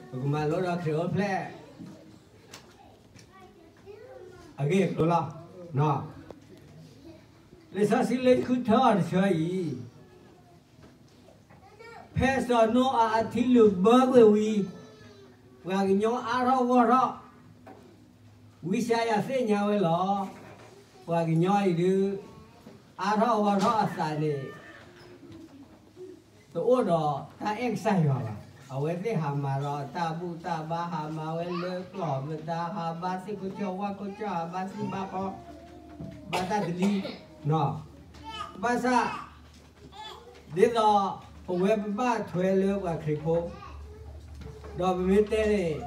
ပကမၤလိဒီးခရံာ်အိၣ်ဖျဲၣ် အဂ့ၢ်အကျိၤလီၤ. လံာ်စီဆှံလၢဃုထၢအီၤတဆၢအံၤ, ဖဲစီၤနိအၤအထံလုာ်ဘၢကွံာ်ဝံၤ, ပှၤကညီအါထီၣ်ဂီၢ်ထီၣ်, ဝံယၡါယၤသ့ၣ်ညါဝဲလီၤ. ပှၤကညီအံၤဒုး အါထီၣ်ဂီၢ်ထီၣ်အသးန့ၣ် တအိၣ်ဒီးတၢ်အဲၣ်ကစၢ်ယွၤဘၣ်. အဝဲသ့ၣ်ဟးမၤဒီးတၢ်ဘူၣ်တၢ်ဘါ, ဟးမၤဝဲလၢကျီၢ်မတၤ, ဟးဘါသ့ၣ်ခိၣ်ဆၢဝၣ်ခိၣ်ဆၢ, ဟးဘါသ့ၣ်ဘါဖီ, ဘါတၢ်တလံ, ဘၣ်ဆၣ် ဒ်သိးပဝဲပဘၣ်ထွဲလၢပှၤခရံာ်ဖိ, ဒီးပမ့ၢ်တဲန့ၣ်,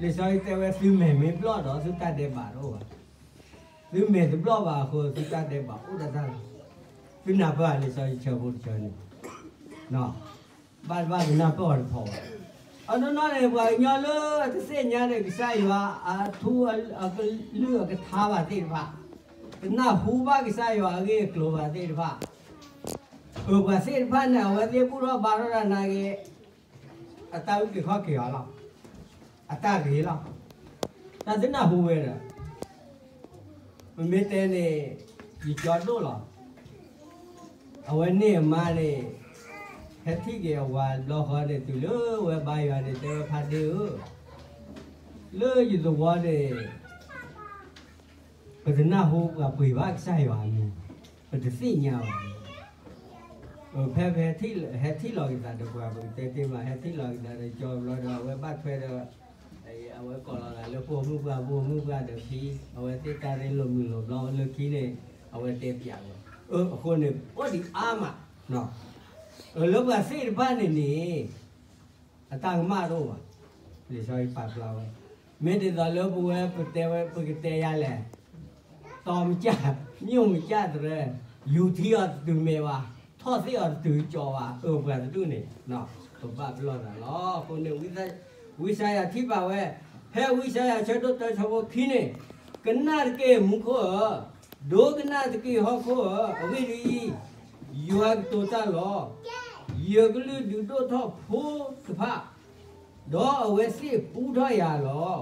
လံာ်စီဆှံတဲဝဲ သုမဲာ်မ့ၢ်ဘျီၣ်ဒီး သုတၢ်ဒဲးဘးတအိၣ်ဘၣ်. သုမဲာ်တဘျီၣ်ဘၣ်အဃိ သုတၢ်ဒဲးဘးအိၣ်ဒၣ်တၢ်လီၤ. သုနၢ်ပၢၢ်ဧါ လံာ်စီဆှံဆၢဖိတဆၢန့ၣ်, ဘၣ်တဘၣ်ကနၢ်ပၢၢ်အီၤတဖီဘၣ်. အနီၢ်နီၢ်န့ၣ် ပှၤကညီလၢအတသ့ၣ်ညါဒီးကစၢ်ယွၤအထူအကလုၢ်အကထါဘၣ်သ့ၣ်တဖၣ်, တနၢ်ဟူဘၣ်ကစၢ်ယွၤအဂ့ၢ်အကျိၤဘၣ်သ့ၣ်တဖၣ်, အပှၤသ့ၣ်တဖၣ်န့ၣ် အဝဲသ့ၣ်ဘူၣ်ထီၣ်ဘါထီၣ်တၢ်နာ်က့ၤ အတၢ်အုၣ်က့ၤခီၣ်က့ၤအီၤလီၤ. အတၢ်ဂ့ၤလီၤ. တၢ်သုနၢ်ဟူဝဲဒီး ပမ့ၢ်တဲန့ၣ် ယကၠီဒိၣ်လီၤ. အဝဲန့ၢ်အမါန့ၣ် ဟဲထံၣ်က့ၤအဝၤတဘျီဃီန့ၣ် တုၤလၢဝဲဘါယွၤန့ၣ် တဲဝဲဖါဒ့ဧၢ, လၢယသဝီန့ၣ် ပတနၢ်ဟူပှၤပှ့ၤဘၣ်ကစၢ်ယွၤအမံၤ, ပတသ့ၣ်ညါဘၣ်န့ၣ်, ဖဲပဟဲထံၣ်လီၤက့ၤသးဒီးပှၤ ပကတဲတ့ၢ်မး ဟဲထံၣ်လီၤက့ၤသးဒီးကၠီဘျီဒီး အဝဲဘၣ်ထွဲဒီး အဝဲကိးလီၤသးလၢ ပိာ်မုၣ်ပှၢ်ပိာ်မုၣ်ပှၢ်ဒီးခံ, အဝဲသ့ၣ်တၢ်ရ့လိာ်မုာ်လိာ်ဘျီလၢခံန့ၣ် အဝဲတဲပၠးဝဲ, အဃိန့ၣ် အိၣ်ဒံးအါမး, လၢပှၤသ့ၣ်တဖၣ်န့ၣ်န့ၣ် အတၢ်ကမၣ်တအိၣ်ဘၣ်. လံာ်စီဆှံပာ်ဖျါဝဲ, မ့ၢ်ဒ်သိးလၢပဝဲပတဲဝဲ ပကတဲယၤလဲၣ်, တီမကၢ်, မျိၣ်မကၢ်တရၢ, ယူၤထံအီၤတတုၤမဲာ်ဘၣ်, ထီၣ်သ့ၣ်အီၤတတုၤကၠီဘၣ်, အပှၤတဒူၣ်န့ၣ် ပဘၣ်ပလီၢ်သးလီၤ. အဃိန့ၣ် ဝံယၡါယၤထံၣ်ဘၣ်ဝဲ, ဖဲဝံယၡါယၤဆၢဒိၣ်တၢဆၢဖိခံန့ၣ်, ကနၣ်တက့ၢ်မူခိၣ်ဧၢ, ဒိကနၣ်တက့ၢ်ဟီၣ်ခိၣ်ဧၢ, အဂ့ၢ်ဒ်အံၤ, ယွၤကတိၤတၢ်လီၤ. ယကလုၢ်ဒုးဒိၣ်ထီၣ်ဖိတဖၣ်, ဒီးအဝဲသ့ၣ်ပူထီၣ်ယၤလီၤ.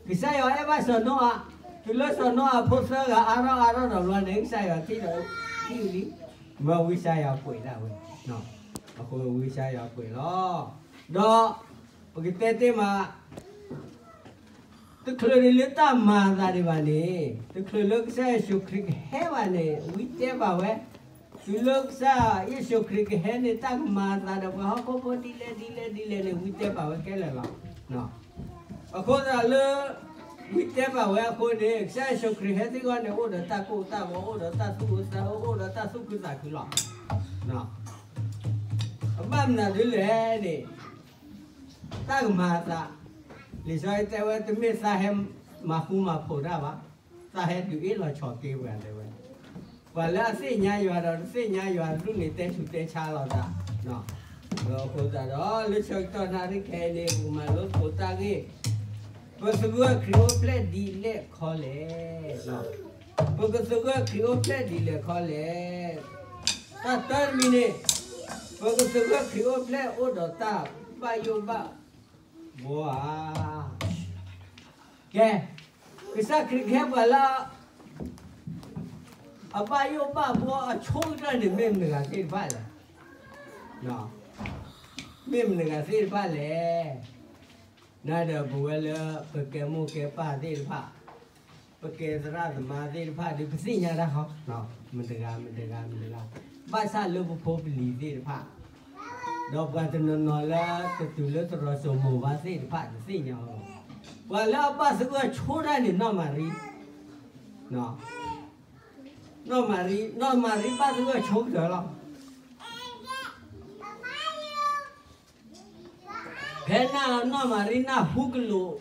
ကစၢ်ယွၤအဲၣ်ဘၣ်စီၤနိအၤ, တုၤလၢစီၤနိအၤဖိသၢဂၤအါထီၣ်အါထီၣ်ဒီးဘျီန့ၣ် ကစၢ်ယွၤထံၣ်ဒီးထံၣ်လံ, မ့ၢ်ဝံယၡါယၤပှ့ၤဒၣ်ဝဲ, အဃိဝံယၡါယၤပှ့ၤလီၤ. ဒီးပကတဲတ့ၢ်မး တချုးန့ၣ်လၢတၢ်မၤအသးဒံးဘၣ်န့ၣ်, တချုးလၢကစၢ်ယ့ၣ်ၡူးခရံာ်ကဟဲဘၣ်န့ၣ် ဝံတဲဘၣ်ဝဲ, တုၤလၢကစၢ်ယ့ၣ်ၡူးခရံာ်ကဟဲန့ၣ် တၢ်ကမၤအသးဒီးပှၤဟီၣ်ခိၣ်ဖိဒ်လဲၣ်ဒ်လဲၣ်ဒ်လဲၣ်န့ၣ် ဝံတဲဘၣ်ဝဲခဲလၢာ်လီၤ. အဃိသတးလၢ ဝံတဲဘၣ်ဝဲအဃိန့ၣ် ကစၢ်ယ့ၣ်ၡူးခရံာ်ဟဲသ့ၣ်ဂီၢ်န့ၣ် အိၣ်ဒီးတၢ်ကိၢ်တၢ်ဂီၤ, အိၣ်ဒီးတၢ်သူၣ်အုးသးအုး, အိၣ်ဒီးတၢ်သူၣ်ခုသးခုလီၤ. အဘၣ်မနုၤဒ်လဲၣ်န့ၣ် တၢ်ကမၤအသး, လံာ်စီဆှံတဲဝဲ တမ့ၢ်သးဟဲမၤဃူမၤဖိးတၢ်ဘၣ်, သးဟဲဒုးအ့ၣ်လီၤဆီၣ်က့ၤပှၤတဲဝဲ, ပှၤလၢအသ့ၣ်ညါယွၤဒီးတသ့ၣ်ညါယွၤတဒူၣ်န့ၣ် တဲဆူးတဲဆါလီၤသး, အဃိသတးဒီး လၢဆၢကတီၢ်နၣ်ရံၣ်ခဲအံၤန့ၣ် ပကမၤလိသကိးတၢ်ဂ့ၢ်, ပသဂၢၢ်ခရံာ်အိၣ်ဖျဲၣ်ဒ်လဲၣ်ခီလဲၣ် ပကသဂၢၢ်ခရံာ်အိၣ်ဖျဲၣ်ဒ်လဲၣ်ခီလဲၣ်. တၢ်တၢတမံၤန့ၣ်, ပကသဂၢၢ်ခရံာ်အိၣ်ဖျဲၣ်အိၣ်ဒီးတၢ်ဘၣ်ယိၣ်ဘၣ်ဘှီဧါ. ကဲ, ကစၢ်ခရံာ်ကဟဲပှၤလၢ အဘၣ်ယိၣ်ဘၣ်ဘှီအဆိကတၢၢ်န့ၣ် မ့ၢ်မတဂၤသ့ၣ်တဖၣ်လဲၣ်. မ့ၢ်မတဂၤသ့ၣ်တဖၣ်လဲၣ်. နဒီးပဝဲလၢပကဲမိၢ်ကဲပၢ်သ့ၣ်တဖၣ်, ပကဲသရၣ်သမါသ့ၣ်တဖၣ်ဒီး ပသ့ၣ်ညါတၢ်ဃီ, မတဂၤ မတဂၤ မတဂၤ, ဘၣ်ဆၣ်လၢပဖိပလံၤသ့ၣ်တဖၣ်, ဒီးပှၤတနီၤနီၤလၢတတုၤလၢသရိာ်စိမိၤဘၣ်သ့ၣ်တဖၣ် တသ့ၣ်ညါအီၤ, ပှၤလၢအဘၣ်သဂၢၢ်ဆိတၢ်န့ၣ် နီၢ်မၤရံ, နီၢ်မၤရံ, နီၢ်မၤရံဘၣ်သဂၢၢ်ဆိကတၢၢ်လီၤ. ဖဲနနီၢ်မၤရံနၢ်ဟူကလူး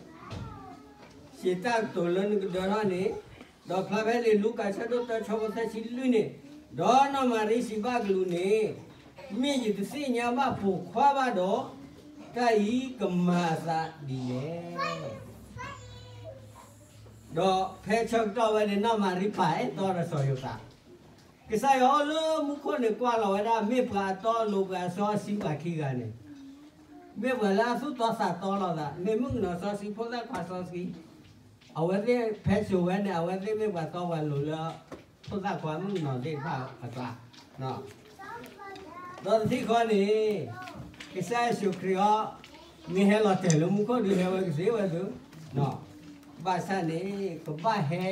စံးတၢ်ကတိၤလၢနကဒၢထီၣ်န့ၣ်, ဒီးဖျါဖဲလံာ်လူၤကၣ်ဆၢဒိၣ်တၢဆၢဖိသၢဆံလွံၢ်န့ၣ်, ဒီးနီၢ်မၤရံစံးဘၣ်ကလူးန့ၣ်, မ့ၢ်ယတသ့ၣ်ညါဘၣ်ပိာ်ခွါဘၣ်ဒီး, တၢ်အံၤကမၤအသးဒ်လဲၣ်. ဒီးဖဲဆၢကတီၢ်ဝဲန့ၣ် နီၢ်မၤရံပာ်အဲၣ်တီဒီးစီၤယိၤသး, က ကစၢ်ယွၤအိၣ်လၢမူခိၣ်န့ၣ်ကွၢ်လီၤဝဲဒၣ် မ့ၢ်ပှၤအတီအလိၤ ပှၤစီဆှံပှၤခံဂၤန့ၣ်, မ့ၢ်ပှၤလၢအသူၣ်တီသးတီလိာ်သး, မ့ၢ်မုၣ်ကနီၤစီဆှံ ဖိသၣ်ခွါစီဆှံ, အဝဲသ့ၣ်ဖဲစိၤဝဲန့ၣ် အဝဲသ့ၣ်မ့ၢ်ပှၤတီပှၤလိၤလၢ ဖိသၣ်ခွါမုၣ်ကနီၤသ့ၣ်တဖၣ်အကျါ ဒီးတထံၣ်ဃီန့ၣ် ကစၢ်ယ့ၣ်ၡူးခရံာ်အီၤ မ့ၢ်ဟဲလီၤတဲာ်လၢမူခိၣ်ဒုး ဟဲဝဲကသ့ဝဲသု, ဘၣ်ဆၣ်န့ၣ် ကဘၣ်ဟဲ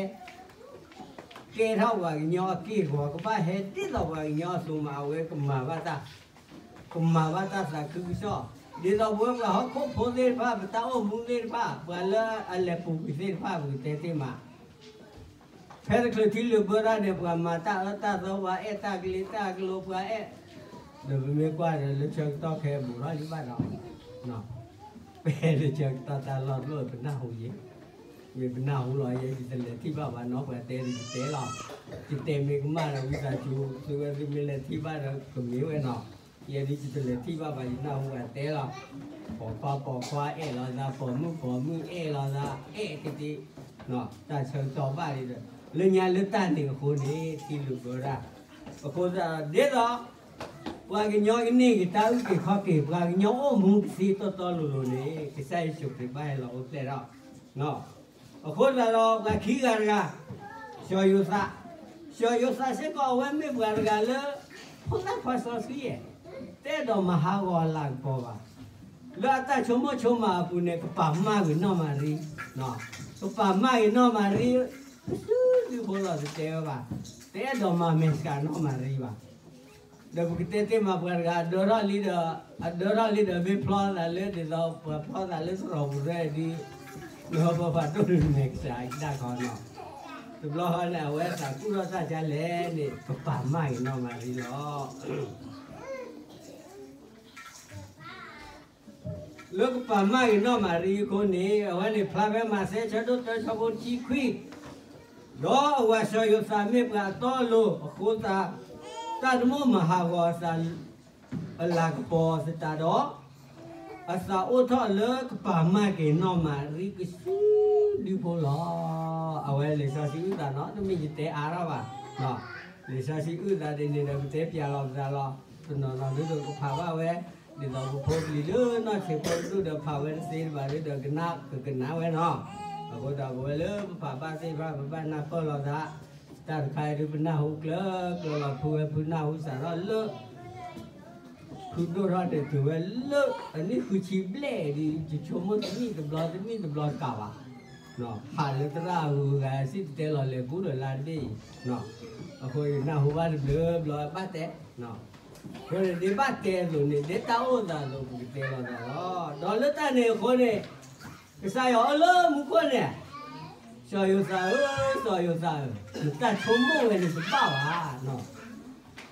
ကဲထီၣ်ပှၤကညီအက့ၢ်အဂီၤ, ကဘၣ်ဟဲဒ်သိးပှၤကညီအသိးမး အဝဲကမၤဘၣ်တၢ်, ကမၤဘၣ်တၢ်သးခုကစီၣ်, ဒ်သိးပဝဲပှၤဟီၣ်ခိၣ်ဖိသ့ၣ်တဖၣ် ပတၢ်အိၣ်မူသ့ၣ်တဖၣ် ပှၤလၢအလဲၤပူၤကွံာ်သ့ၣ်တဖၣ် ပကတဲသ့မး ဖဲတချုးထံလုာ်ဘၢတၢ်န့ၣ် ပှၤမၤတၢ်အၢတၢ်သီ ပှၤအဲၣ်တၢ်ကလံၤတၢ်ကလိ ပှၤအဲၣ်, ဒီးပမ့ၢ်ကွၢ်ဒီးလၢဆၢကတီၢ်ခဲအဘူးထီၣ်လံဘၣ်ဒီး, ပဟဲလၢဆၢကတီၢ်တၢ်လီၢ်တဖျၢၣ် ပနၢ်ဟူယဲ, မ့ၢ်ပနၢ်ဟူလီၤယဲ ယတလဲၤထံၣ်ဘၣ်ဘၣ်နီၤ ပှၤတဲဒီးယတဲလီၤ, ယတဲမ့ၢ်ကမၣ်ဒီး ဝံသးစူၤ သုဝဲသုမ့ၢ်လဲၤထံၣ်ဘၣ်ဒီး ကမ့ၢ်ဝဲနီၤ, ယဲဒုးယတလဲၤထံၣ်ဘၣ်ဘၣ် ယနၢ်ဟူပှၤတဲလီၤ, ပိာ်ခွါပိာ်ခွါအဲၣ်လီၤသး ပိာ်မုၣ်ပိာ်မုၣ်အဲၣ်လီၤသး အဲၣ်ကသ့ တၢ်ဆၢကတီၢ်ဘၣ်လံဒီး လၢညါလၢတၢ်န့ၣ်အဃိန့ၣ် ထံလုာ်ဘၢတၢ်, အဃိသတးဒီး ဒ်သိး ပှၤကညီကန့ၢ်က့ၤတၢ်အုၣ်က့ၤခီၣ်က့ၤ ပှၤကညီအိၣ်မူကသ့တီတီလိၤလိၤန့ၣ် ကစၢ်ယ့ၣ်ၡူးခရံာ်ဘၣ်ဟဲလီၤအိၣ်ဖျဲၣ်ထီၣ်, အဃိသတးဒီး ပှၤခံဂၤတဂၤ စီၤယိၤသး, စီၤယိၤသးစ့ၢ်ကီး အဝဲမ့ၢ်ပှၤတဂၤလၢ ဖိသၣ်ခွါစီဆှံယဲၢ်, တအဲၣ်ဒိးမၤဟးဂီၤအလၤကပီၤဘၣ်, လၢအတၢ်ဆိကမိၣ်ဆိကမးအပူၤန့ၣ် ကပာ်မၢ်ကွံာ်နီၢ်မၤရံ, ကပာ်မၢ်ကွံာ်နီၢ်မၤရံ ကစုဒုဖိလီၤ တတဲဝဲဘၣ်, တအဲၣ်ဒိးမၤမဲာ်ဆှးနီၢ်မၤရံဘၣ်, ဒီးပကတဲတ့ၢ်မး ပှၤတဂၤအဒၢထီၣ်လံဒီး, အဒၢထီၣ်လံဒီး မ့ၢ်ဖျီသးလၢဒ်သိး ပှၤဖျီသးလၢသရိာ်ပူၤရဲၣ်ဒုး, နဟၢဖၢဖးဒိၣ်န့ၣ်မဲာ်ဆှးကဒါခီနီၤ, တဘျီဃီန့ၣ် အဝဲသးကူၣ်ထီၣ်တၢ်ကါလဲၣ်န့ၣ် ကပာ်မၢ်ကွံာ်နီၢ်မၤရံလီၤ. လၢကပာ်မၢ်ကွံာ်နီၢ်မၤရံအဃိန့ၣ် အဝဲန့ၣ် ဖျါဖဲမးသဲ ဆၢဒိၣ်တၢ ဆၢဖိတဆံခွံ, ဒီးအဝၤစီၤယိၤသးမ့ၢ်ပှၤအတီအလိၤအဃိသတး, တၢ်တမိၣ်မၤဟးဂီၤအသး အလၤကပီၤသတးဒီး, အသးအိၣ်ထီၣ်လၢကပာ်မၢ်ကွံာ်နီၢ်မၤရံကစုဒုဖိလီၤ. အဝဲလံာ်စီဆှံအုၣ်သးနီၤ တမ့ၢ်ယတဲအါထီၣ်ဘၣ်, လံာ်စီဆှံအုၣ်သးဒ်န့ၣ်ဒီး ပတဲပၠးလီၤပသးလီၤ. တနီၤနီၤဒုးဒီးကဖးဘၣ်ဝဲ, ဒ်သိးပဖိပလံၤလၢနီၢ်ဆံးဖိဒိၣ်ဒီး ဖးဝဲတသ့ဘၣ်ဒုးဒီး ကနၣ်ကကနၣ်ဝဲနီၤ. အဃိဒီးပဝဲလၢပဖးဘၣ်သ့ၣ်တဖၣ် ပဘၣ်နၢ်ပၢၢ်လိာ်သး, တၢ်တခါအံၤဒုး ပနၢ်ဟူကျၢၤကျၢၤလီၤ ဖုဝဲဖုနၢ်ဟူစးထီၣ်လၢ ဖုဒိၣ်ထီၣ်န့ၣ် တုၤဝဲလၢအနံၣ်ဃုဆံဘျဲၣ်ဒုး ယဆိကမိၣ်တနံၣ်တဘျီ တနံၣ်တဘျီတကးဘၣ်, ဖးလၢသရၣ်အဂုၤအဂၤ စံၣ်တဲၤတဲလီၤလဲၤကူဒီးလါတဘ့ၣ်အံၤ, အဃိယနၢ်ဟူဘၣ်တဘျုးဘျီဘၣ်တဲ, အဃိန့ၣ် ဒ်ဘၣ်တဲအသိးန့ၣ် ဒ်တၢ်အိၣ်သးအသိး ပကတဲလီၤသးလီၤ. ဒီးလၢတၢ်န့ၣ်အဃိန့ၣ် ကစၢ်ယွၤအိၣ်လၢမူခိၣ်န့ၣ်, စီၤယိၤသးဧၢ, စီၤယိၤသးဧၢ, နတၢ်ဆိကမိၣ်ဝဲန့ၣ်တဘၣ်ဘၣ်.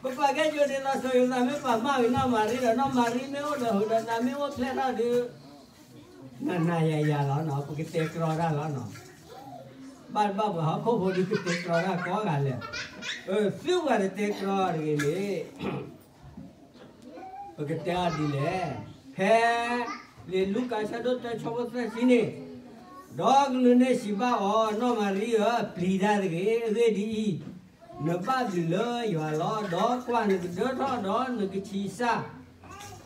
ပပာ်ကဲကိးဒ်သိး စီၤယိၤသးမ့ၢ်ပာ်မၢ်ကွံာ်နီၢ်မၤရံဒီး နီၢ်မၤရံမ့ၢ်အိၣ်ဒီးဟုးဒီးသးမ့ၢ်အိၣ်ဖျဲၣ်ထီၣ်ဒုး, နၤနၤယၤယၤလီၤနီၤ ပကတဲကြီတၢ်လီၤနီၤ. ဘၣ်တဘၣ်ပှၤဟီၣ်ခိၣ်ဖိဒုးကတဲကြီတၢ်ကိးဂၤလဲၣ်. သုပှၤတတဲကြီတဂ့ၤန့ၣ် ပကတဲအီၤဒ်လဲၣ်. ဖဲလံာ်လူၤကၣ်ဆၢဒိၣ်တၢ ဆၢဖိသၢဆံန့ၣ်, ဒီးကလူးန့ၣ်စံးဘၣ်အီၤ, နီၢ်မၤရံဧၢ, ပျံၤတၢ်တဂ့ၤ, အဂ့ၢ်ဒ်အံၤ, နဘၣ်ဘျုးလၢယွၤလီၤ. ဒီးကွၢ်နကဒၢထီၣ်ဒီးနကဆံးစၢ်,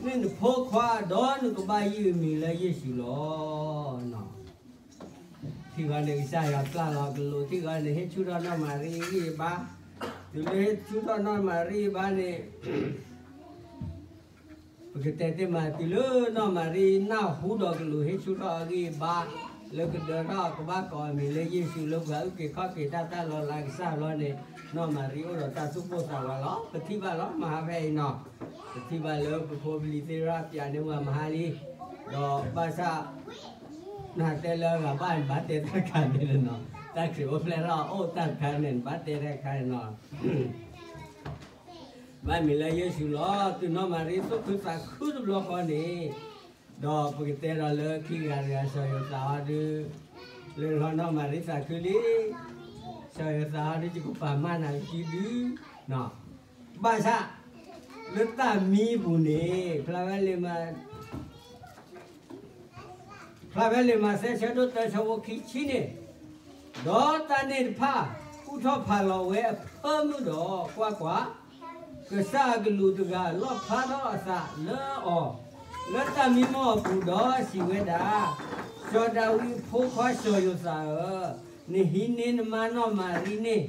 မ့ၢ်နဖိခွါ, ဒီးနကဘၣ်ယုၢ်အမံၤလၢယ့ၣ်ၡူးလီၤ. ထံဂီၤန့ၣ် ကစၢ်ယွၤပျၢ်လီၤကလူး, ထံဂီၤန့ၣ် ဟ့ၣ်ဆူၣ်ထီၣ်နီၢ်မၤရံအဂံၢ်အဘါ, တုၤလၢဟ့ၣ်ဆူၣ်ထီၣ်နီၢ်မၤရံအဘါန့ၣ် ပကတဲတ့ၢ်မး တုၤလၢနီၢ်မၤရံနၢ်ဟူဒီးကလူးဟ့ၣ်ဆူၣ်ထီၣ်အဂံၢ်အဘါ, လၢကဒၢထီၣ်ကဘၣ်ကိးအမံၤလၢယ့ၣ်ၡူး လၢပှၤအုၣ်က့ၤခီၣ်က့ၤတၢ် တၢ်လီၤလးကစၢ်လီၤန့ၣ်, နီၢ်မၤရံအိၣ်ဒီးတၢ်သူၣ်ပိၢ်သးဝးလီၤ. ပထံၣ်ဘၣ်လီၤ မဟါဖဲအံၤနီၤ, ပထံၣ်ဘၣ်လၢပဖိပလံၤသ့ၣ်တဖၣ်ပၠးန့ၢ်ပှၤမဟါလံ, ဒီးဘၣ်ဆၣ် နတဲလၢအဂၤဘၣ်န့ၣ် ဘၣ်တဲတၢ်တခါန့ၣ်နီၤ, တၢ်ခရံာ်အိၣ်ဖျဲၣ်ထီၣ်အိၣ်တၢ်တခါန့ၣ် နဘၣ်တဲတၢ်တခါန့ၣ်နီၤ. ဘၣ်မံၤလၢယ့ၣ်ၡူးလီၤ. တုၤနီၢ်မၤရံသူၣ်ခုသးခုတဘျီဃီန့ၣ်, ဒီးပကတဲဒီးလၢခံဂၤတဂၤ စီၤယိၤသးဟီဒုး, လၢလီၤနီၢ်မၤရံသးခုလံ, စီၤယိၤသးဟီဒုး ယကပာ်မၢ်နၤကစုဒု, ဘၣ်ဆၣ် လၢတၢ်မံအပူၤန့ၣ် ဖျါဝဲလံာ်မၤ ဖျါဖဲလံာ်မးသဲ ဆၢဒိၣ်တၢ ဆၢဖိခံဆံန့ၣ်, ဒီးတၢ်န့ၣ်တဖၣ် ပ အိးထီၣ်ဖးလီၤဝဲအဖၢမုၢ်ဒီး, ကွၢ်ကွၢ်, ကစၢ်အကလူးတဂၤလီၣ်ဖျါထီၣ်အသးလၢအီၤ, လၢတၢ်မံမီၢ်အပူၤ, ဒီးစံးဝဲဒၣ်, စီၤဒၤဝံးအဖိခွါစီၤယိၤသးဧၢ, နဟံးန့ၢ်နမါနီၢ်မၤရံန့ၣ်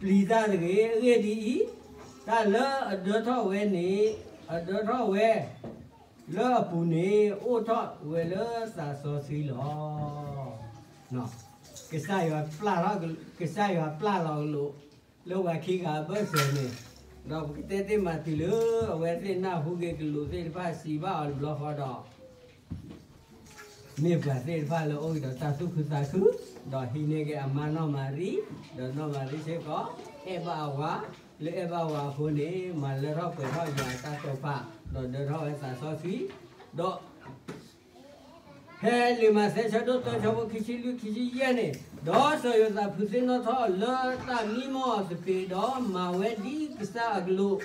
ပျံၤတၢ်တဂ့ၤ. အဂ့ၢ်ဒ်အံၤ, တၢ်လၢအဒၢထီၣ်ဝဲန့ၣ်, အဒၢထီၣ်ဝဲလၢအပူၤန့ၣ်, အိၣ်ထီၣ်ဝဲလၢသးစီဆှံလီၤ. ကစၢ်ယွၤပျၢ်ထီၣ်, ကစၢ်ယွၤပျၢ်လီၤကလူး လၢပှၤခံဂၤအဘၢၣ်စၢၤန့ၣ်, ဒီးပကတဲသ့မးတုၤလၢ အဝဲသ့ၣ်နၢ်ဟူက့ၤကလူးသ့ၣ်တဖၣ်စံးဘၣ်အီၤတဘျီဃီဒီး မ့ၢ်ပှၤသ့ၣ်တဖၣ်လၢအအိၣ်က့ၤဒီးတၢ်သူၣ်ခုသးခု, ဒီးဟံးန့ၢ်က့ၤအမါနီၢ်မၤရံ, ဒီးနီၢ်မၤရံစ့ၢ်ကီး အဲၣ်ဘၣ်အဝၤ, လၢအဲၣ်ဘၣ်ဝၤအဃိန့ၣ် မၤလၢထီၣ်ပှဲၤထီၣ်ယွၤအတၢ်တိာ်ပာ်, ဒီးဒၢထီၣ်ဝဲသးစီဆှံ, ဒီး ဖဲလံာ်မးသဲဆၢဒိၣ်တၢ ဆၢဖိခံဆံလွံၢ် ခံဆံယဲၢ်န့ၣ်, ဒီးစီၤယိၤသးဖုးသ့ၣ်နီၣ်ထီၣ်လၢတၢ်မံမီၢ်အသပ့ၤ, ဒီးမၤဝဲဒ်ကစၢ်အကလူး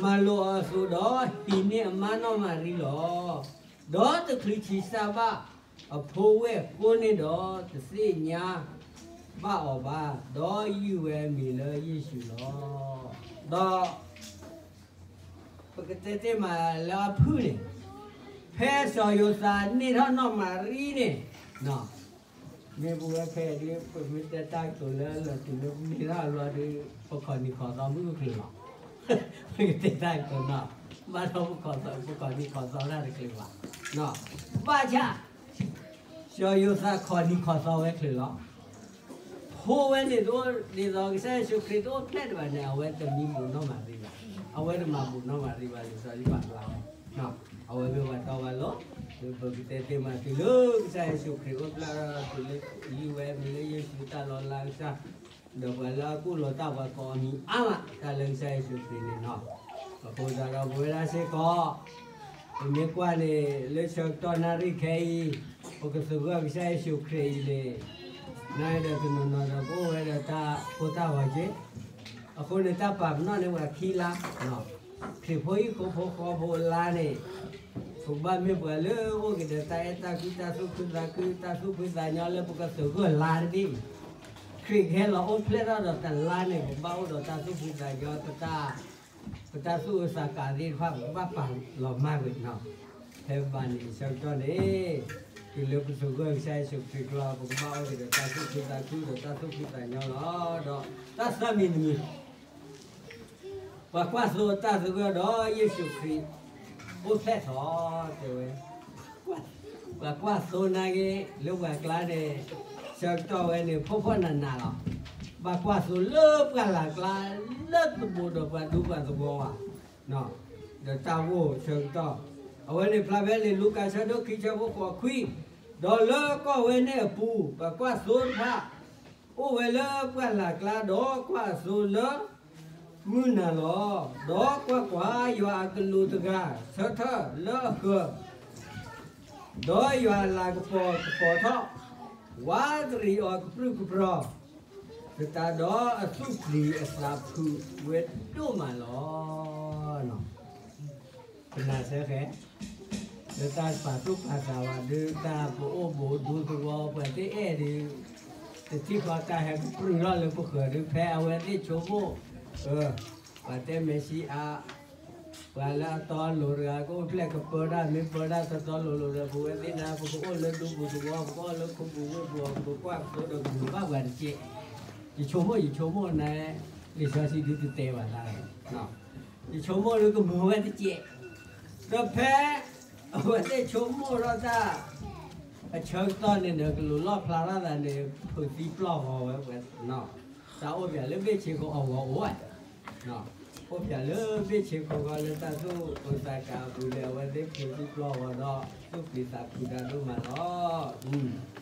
မၤလိာ်အီၤအသိး, ဒီးဟံးန့ၢ်အမါနီၢ်မၤရံလီၤ. ဒီးတချုးဆံးစၢ်ဘၣ်အဖိဝဲၢ်ကိးန့ၣ်ဒီး, တသ့ၣ်ညါဘၣ်အီၤဘၣ်, ဒီးယုၢ်ဝဲအမံၤလၢယ့ၣ်ၡူးလီၤ. ဒီး ပကတဲတ့ၢ်မးလၢအဖုၣ်န့ၣ်, ဖဲစီၤယိၤသးန့ၢ်ထီၣ်နီၢ်မၤရံန့ၣ်, မ့ၢ်ပဝဲဖဲဒ် ပမ့ၢ်တဲတၢ်ကတိၤလၢလီၤတုၤလၢပန့ၢ်ထီၣ်အလီၢ်ဒီး ပခိးနံၤခိးသီမုၢ်ကချုးလီၤ. ပကတဲတၢ်ကတိၤနီၤ, ဘၣ်ဒီးပခိးနံၤခိးသီတၢ်တချုးဘၣ်. ဘၣ်ဆၣ် စီၤယိၤသးခိးနံၤခိးသီဝဲချုးလီၤ. ဖိဝဲန့ၣ်တအိၣ်, ဒ်သိးကစၢ်ယ့ၣ်ၡူးခရံာ်တအိၣ်ဖျဲၣ်ဒံးဘၣ်န့ၣ်, အဝဲတမံဘူးနီၢ်မၤရံဘၣ်, အဝဲတမၤဘူးနီၢ်မၤရံဘၣ်, လံာ်စီဆှံပာ်ဖျါဝဲ, အဝဲမ့ၢ်ပှၤတီပှၤလိၤ, ပကတဲတ့ၢ်မးတုၤလၢကစၢ်ယ့ၣ်ၡူးခရံာ်အိၣ်ဖျဲၣ်ထီၣ်တုၤလၢယုၢ်ဝဲအမံၤလၢယ့ၣ်ၡူးတၢ်လီၤလးကစၢ်, ဒီးပှၤလၢအကူၣ်လီၤတၢ်ပှၤကိးအမံၤအါမး တၢ်လၢကစၢ်ယ့ၣ်ၡူးခရံာ်န့ၣ်နီၤ. အဃိသတးဒီးပဝဲဒၣ်စ့ၢ်ကီး ပမ့ၢ်ကွၢ်န့ၣ် လၢဆၢကတီၢ်နၣ်ရံၣ်ခဲအံၤ ပကသဂၢၢ်ကစၢ်ယ့ၣ်ၡူးခရံာ်အံၤန့ၣ်, နဒီးတနီၤနီၤဒီးကအိၣ်ဝဲဒီးတၢ်ကိၢ်တၢ်ဂီၤက့, အဃိန့ၣ် တၢ်ပာ်ပနီၣ်န့ၢ်ပှၤခံလါ, ခရံာ်ဖိဟံၣ်ဖိဃီဖိအလါန့ၣ်, ပကဘၣ်မ့ၢ်ပှၤလၢအအိၣ်က့ၤဒီးတၢ်အဲၣ်တၢ်ကွံ တၢ်သူၣ်ခုသးခု တၢ်သူၣ်ဖှံသးညီလၢပကသဂၢၢ်လါတဘ့ၣ်အံၤ, ခရံာ်ကဟဲလီၤအိၣ်ဖျဲၣ်ထီၣ်ဒီးတလါန့ၣ် ပကဘၣ်အိၣ်ဒီးတၢ်သူၣ်ဖှံသးညီ, ပတၢ်သူၣ်အုးသးကးသ့ၣ်တဖၣ် ပကဘၣ်ပာ်လီၤမၢ်ကွံာ်နီၤ. ဖဲဘၣ်န့ၣ်ဆၢကတီၢ်န့ၣ်, တုၤလၢပသဂၢၢ်ကစၢ်ယ့ၣ်ၡူးခရံာ်ကျီ ပကဘၣ်အိၣ်က့ၤဒီးတၢ်သူၣ်ခုသးခုဒီးတၢ်သူၣ်ဖှံသးညီလီၤ. ဒီးတၢ်သၢမံၤတမံၤ ပှၤကွၢ်သိတၢ်သဂၢၢ်ဒီးယ့ၣ်ၡူးခရံာ်အိၣ်ဖျဲၣ်ထီၣ်တဲဝဲ, ပှၤကွၢ်သိနာ်က့ လၢပှၤကျါန့ၣ်, ဆၢကတီၢ်ဝဲန့ၣ် ဖှီၣ်ဖှီၣ်နးနးလီၤ. ဘၣ်ကွၢ်သိလၢပှၢ်လၢ်ကျါ လၢတဘူးဒီးပှၤဒူပှၤသဝီဘၣ်, ဒီးတၢ်ဂိၢ်ဆၢကတီၢ်, အဝဲန့ၣ်ဖျါဖဲလံာ်လူၤကၣ်ဆၢဒိၣ်ခံဆၢဖိဃိးခွံ, ဒီးလၢကီၢ်ဝဲန့ၣ်အပူၤ ပှၤကွၢ်သိတဖၣ် အိၣ်ဝဲလၢပှၢ်လၢ်ကျါ ဒီးကွၢ်အသိလၢ မုၢ်နၤလီၤ. ဒီးကွၢ်ကွၢ်, ယွၤအကလူးတဂၤ ဆၢထၢၣ်လၢအဃၢၤ, ဒီးယွၤအလၤကပီၤကပီၤထီၣ်, ဝးတရံးအီၤကပြုၢ်ကပြီၤ, သတးဒီးအသူၣ်ပျံၤအသးဖုးဝဲဒိၣ်မးလီၤ. ပနာ်စၢၤဃဲ, လၢတၢ်ပာ်သူၣ်ပာ်သးဝဲဒၣ် တၢ်ပအိၣ်ဘူးဒူသဝီ ပှၤသ့ၣ်အဲၣ်ဒုး, တထံၣ်ဃီတၢ်ဟဲကပြုၢ်ထီၣ်လၢပဃၢၤဒုး ဖဲအဝဲသ့ၣ်ဆိကမိၣ်, ပှၤတဲမဲာ်ဆံးအါ, ပှၤလၢအတီအလိၤတဂၤ ကအိၣ်ဖျဲၣ်ကပၢတၢ် မ့ၢ်ပၢတၢ်တီတီလိၤလိၤဒီး ပဝဲသ့ၣ်န့ၣ် ပကအိၣ်လၢဒူပူၤသဝီ ပကအိၣ်လၢခိပူၤဝ့ၢ်ပူၤအပူၤ ပကကွၢ်သိဒီးကမုာ်ဘၣ်ပှၤတကဲး, ယဆိကမိၣ် ယဆိကမိၣ်န့ၣ်, လံာ်စီဆှံဒုးတတဲဘၣ်တၢ်, ယဆိကမိၣ်လၢကမုာ်ဝဲတကဲး, ဒီးဖဲ အဝဲသ့ၣ်ဆိကမိၣ်ထီၣ်တၢ် အဆၢကတီၢ်န့ၣ်ဒီး ကလူးလီၣ်ဖျါထီၣ်သးန့ၣ် ဖုးသံပျီၢ်ဂီၤဝဲပှဲၤ, တၢ်အိၣ်ပၠးလၢဘ့ၣ်ဆ့ခိၣ်အဂီၤအိၣ်ဝဲ, အိၣ်ပၠးလၢဘ့ၣ်ဆ့ခိၣ်ဂီၤလၢတၢ်သူၣ်အုးသးကးအပူၤန့ၣ် အဝဲသ့ၣ်ဖုးသံပျီၢ်ဂီၤဒီး သူၣ်ပျံၤသးဖုးတၢ်ဒိၣ်မးလီၤ.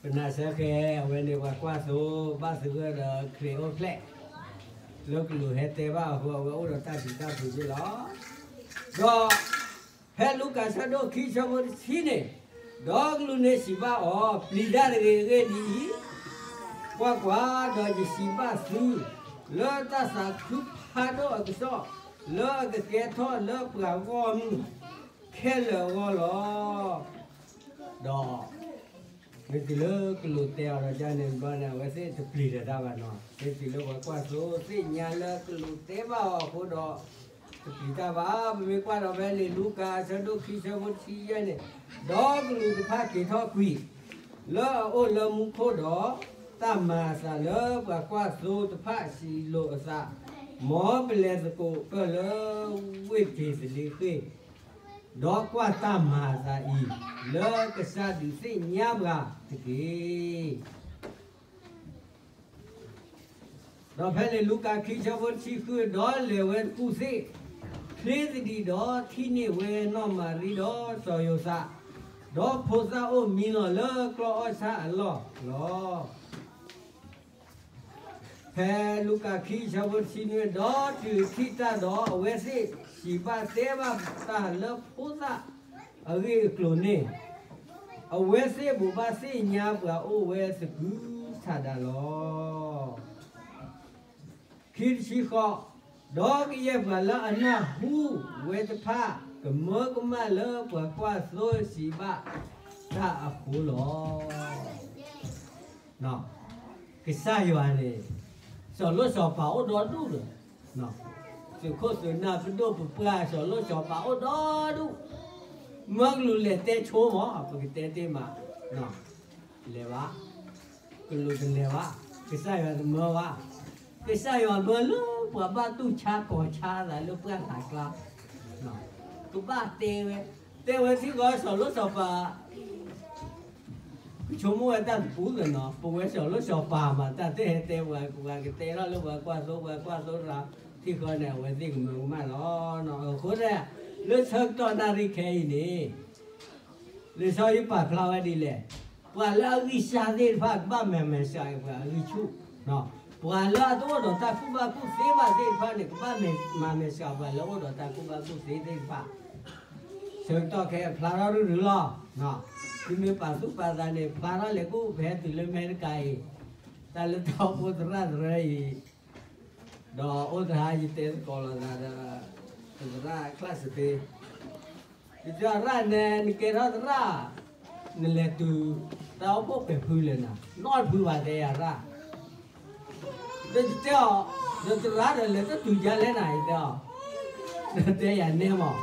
ပနာ်စၢၤဃဲ အဝဲန့ၣ်ပှၤကွၢ်သိ ဘၣ်သဂၢၢ်ဒီးခရံာ်အိၣ်ဖျဲၣ်, လၢကလူးဟဲတဲဘၣ်အဃိ အဝဲအိၣ်ဒီးတၢ်ပျံၤတၢ်ဖုးန့ၣ်လီၤ. ဒီးဖဲလူၤကၣ်ဆၢဒိၣ်ခံဆၢဖိတဆံန့ၣ်, ဒီးကလူးန့ၣ်စံးဘၣ်အီၤ, ပျံၤတၢ်တဂ့ၤ, အဂ့ၢ်ဒ်အံၤ, ကွၢ်ကွၢ်, ဒီးယစံးဘၣ်သု လၢတၢ်သးခုဖးဒိၣ်အကစီၣ် လၢအကကဲထီၣ်လၢပှၤဂီၢ်မုၢ်ခဲလၢာ်အဂီၢ်လီၤ. ဒီး မ့ၢ်တုၤလၢကလူးတဲအီၤဒီးဒ်န့ၣ်ဘျီန့ၣ် အဝဲသ့ၣ်တပျံၤတၢ်ဘၣ်နီၤ. မ့ၢ်တုၤလၢပှၤကွၢ်သိသ့ၣ်ညါလၢကလူးတဲဘၣ်အီၤအဃိဒီး တပျံၤတၢ်ဘၣ်. ပမ့ၢ်ကွၢ်ဒီးဖဲလံာ်လူၤကၣ်အဆၢဒိၣ်ခံဆၢဖိတဆံယဲၢ်န့ၣ်, ဒီးကလူးတဖၣ်က့ၤထီၣ်ကွံာ် လၢအအိၣ်လၢမူခိၣ်ဒီး တၢ်မၤအသးလၢပှၤကွၢ်သိတဖၣ်စံးလိာ်အသး, မ်ပလဲၤသကိးကၢၢ်လၢဝ့ၢ်က့ၤသလ့ဃ့ၢ် ဒီးကွၢ်တၢ်မၤအသးအံၤ လၢကစၢ်ဒုးသ့ၣ်ညါပှၤတက့ၢ်. ဒီးဖဲလံာ်လူၤကၣ်ခံဆၢဖိတဆံဃု, ဒီးလဲၤဝဲတကူၣ်သ့ၣ်, ချ့သဒံးဒီးထံၣ်န့ၢ်ဝဲနီၢ်မၤရံဒီးစီၤယိၤသး, ဒီးဖိသၣ်အိၣ်မံလီၤလၢကျီၢ်အီၣ်ဆၣ်အလီၢ်လီၤ. ဖဲလူၤကၣ်ခံဆၢဖိတဆံနွံ, ဒီးတုၤထံၣ်တၢ်ဒီး အဝဲသ့ၣ်စံးဘၣ်တဲဘၣ်တၢ်လၢဖိသၣ်အဂ့ၢ်အကျိၤန့ၣ်, အဝဲသ့ၣ်ဘိးဘၣ်သ့ၣ်ညါပှၤအိၣ်ဝဲသကုၤဆးဒးလီၤ. ခံဆံဃိး, ဒီးကယဲၢ်ပှၤလၢအနၢ်ဟူဝဲတဖၣ် ကမၢကမၣ်လၢပှၤကွၢ်သိစံးဘၣ်တၢ်အဃိလီၤ. ကစၢ်ယွၤန့ၣ် စီၤလိၣ်စီၤပၤအိၣ်ဒီဒူၣ်ဒီး, သုးခိၣ်သုးနၢ်ပဒိၣ်ပပှၢ် စီၤလိၣ်စီၤပၤအိၣ်ဒီဒူၣ်, မၢကလူးလဲၤတဲဆိမး ပကတဲတ့ၢ်မး, လဲၤဘၣ်, ကလူးတလဲၤဘၣ်, ကစၢ်ယွၤတမၢဘၣ်, ကစၢ်ယွၤမၢလၢပှၤဘၣ်တူၢ်ဆါကီၤဆါသးလၢပှၢ်သးကျါ, ကဘၣ်တဲဝဲ, တဲဝဲထံဂီၤစီၤလိၣ်စီၤပၤ ကဆိကမိၣ်ဝဲတၢ်တပူၤလၢၤနီၤ, ပဝဲစီၤလိၣ်စီၤပၤမး တၢ်တဲဟဲတဲပှၤ ပှၤကတဲထီၣ်လၢပှၤကွၢ်သိ ပှၤကွၢ်သိတဂၤ, ထံဃီန့ၣ် အဝဲသ့ၣ်ကမၢကမၣ်လီၤ. အဃိန့ၣ် လၢဆၢကတီၢ်နၣ်ရံၣ်ခဲအံၤန့ၣ် လံာ်စီဆှံပာ်ဖျါဝဲဒ်လဲၣ်, ပှၤလၢအဂံၢ်စၢ်သ့ၣ်တဖၣ် ကဘၣ်မၤမဲာ်ဆှးပှၤအဂံၢ်ဆူၣ်, ပှၤလၢအတအိၣ်ဒီးတၢ်ကူၣ်ဘၣ်ကူၣ်သ့ဘၣ်သ့ၣ်တဖၣ်န့ၣ် ကဘၣ်မၤမဲာ်ဆှးပှၤလၢအအိၣ်ဒီးတၢ်ကူၣ်ဘၣ်ကူၣ်သ့သ့ၣ်တဖၣ်. ဆၢကတီၢ်ခဲအံၤဖျါထီၣ်ရုၢ်ရုၢ်လီၤ. သုမ့ၢ်ပာ်သူၣ်ပာ်သးန့ၣ် ဖျါထီၣ်လဲၤကူၣ်ဖဲတုၤလၢအမဲရကၤအံၤ, တၢ်လၢတၢ်အိၣ်ဖှိၣ်သရၣ်သရၢအံၤ, ဒီးအိၣ်တဟါယတဲသကိးလိာ်သးဒီး သရၣ်ကျၢ်စ့းဖ့, ယတဲအီၤ သရၣ်နဲ နကဲထီၣ်သရၣ်, နလဲၤတုၤ တၢ်အိၣ်ဖှိၣ်ပဲာ်ဖုလဲၣ်နၤ, နီတဖုဘၣ် တဲယၤသရၣ်. ဒီးယတဲအီၤ, ဒီးသရၣ်ဒီးလဲၤတတုၤဒ်လဲၣ်နၤ ယတဲအီၤ, ဒီးတဲယၤနဲမး,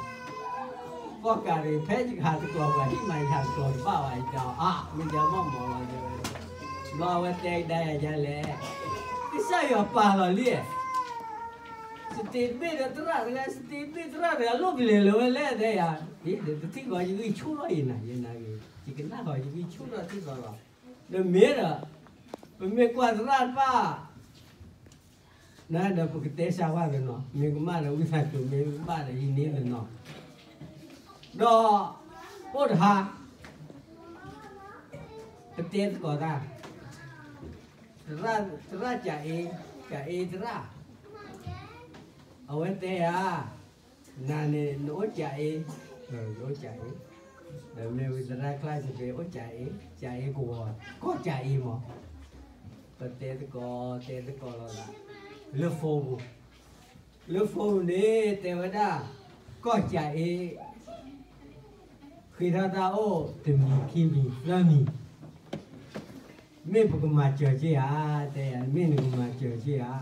ကီၢ်ကးရံၤ ဖဲယကဟးသကိးပှၤဟံၣ်မး ယဟးသကိးတဘၣ်ဘၣ် ယတဲအီၤ, အါ မ့ၢ်ဒ်မ့ၢ်မးလီၤ တဲဝဲ, ဘျီအဝဲတဲကဒါယၤဒ်လဲၣ်, ကစၢ်ယွၤပာ်လီၤလံ, စတ့တဘ့ၣ်ဒီးသရၣ်တဂၤ စတ့တဘ့ၣ်သရၣ်တဂၤ လိၣ်ပလဲၤလၢၤဝဲလဲၣ် တဲယၤ, ဒ်တထံၣ်ဂီၤယဂံၢ်ဆူၣ်ထီၣ်အံၤနၤ ယနာ်ဂ့ၤ, ယကနၣ်ဂီၤယဂံၢ်ဆူၣ်ထီၣ်ထံၣ်ဂီၤလီၤ. ဒီးမ့ၢ်ဒီး ပမ့ၢ်ကွၢ်သရၣ်တဖၣ် နဒီးပကတဲစၢ်ဝဲသနီၤ, မ့ၢ်ကမၣ်ဒီးဝံသးစူၤ မ့ၢ်ကဘၣ်ဒီးယန့ၢ်သနီၤ, ဒီးအိၣ်တဟါ ပတဲသကိးတၢ်, သရၣ် သရၣ်ကၠးအ့, ကၠးအ့သရၣ်, အဝဲတဲယၤ, နၤန့ၣ် နအိၣ်ကၠးအ့, ယအိၣ်ကၠးအ့, ဒီးမ့ၢ်ဝံသရၣ်ကျၢ်စ့းဖ့ အိၣ်ကၠးအ့, ကၠးအ့ကဝီၤ, ကီၢ်ကၠးအ့မး, ပတဲသကိး တဲသကိးလိာ်သး, လၢ phone ပူၤ, လၢ phone ပူၤန့ၣ် တဲဝဲဒၣ်, ကီၢ်ကၠးအ့ ဃ့ထီၣ်တၢ်အိၣ်တမံၤခံမံၤသၢမံၤ, မ့ၢ်ပကမၤစၢၤက့ဧါ, တဲယၤ မ့ၢ်နကမၤစၢၤက့ဧါ,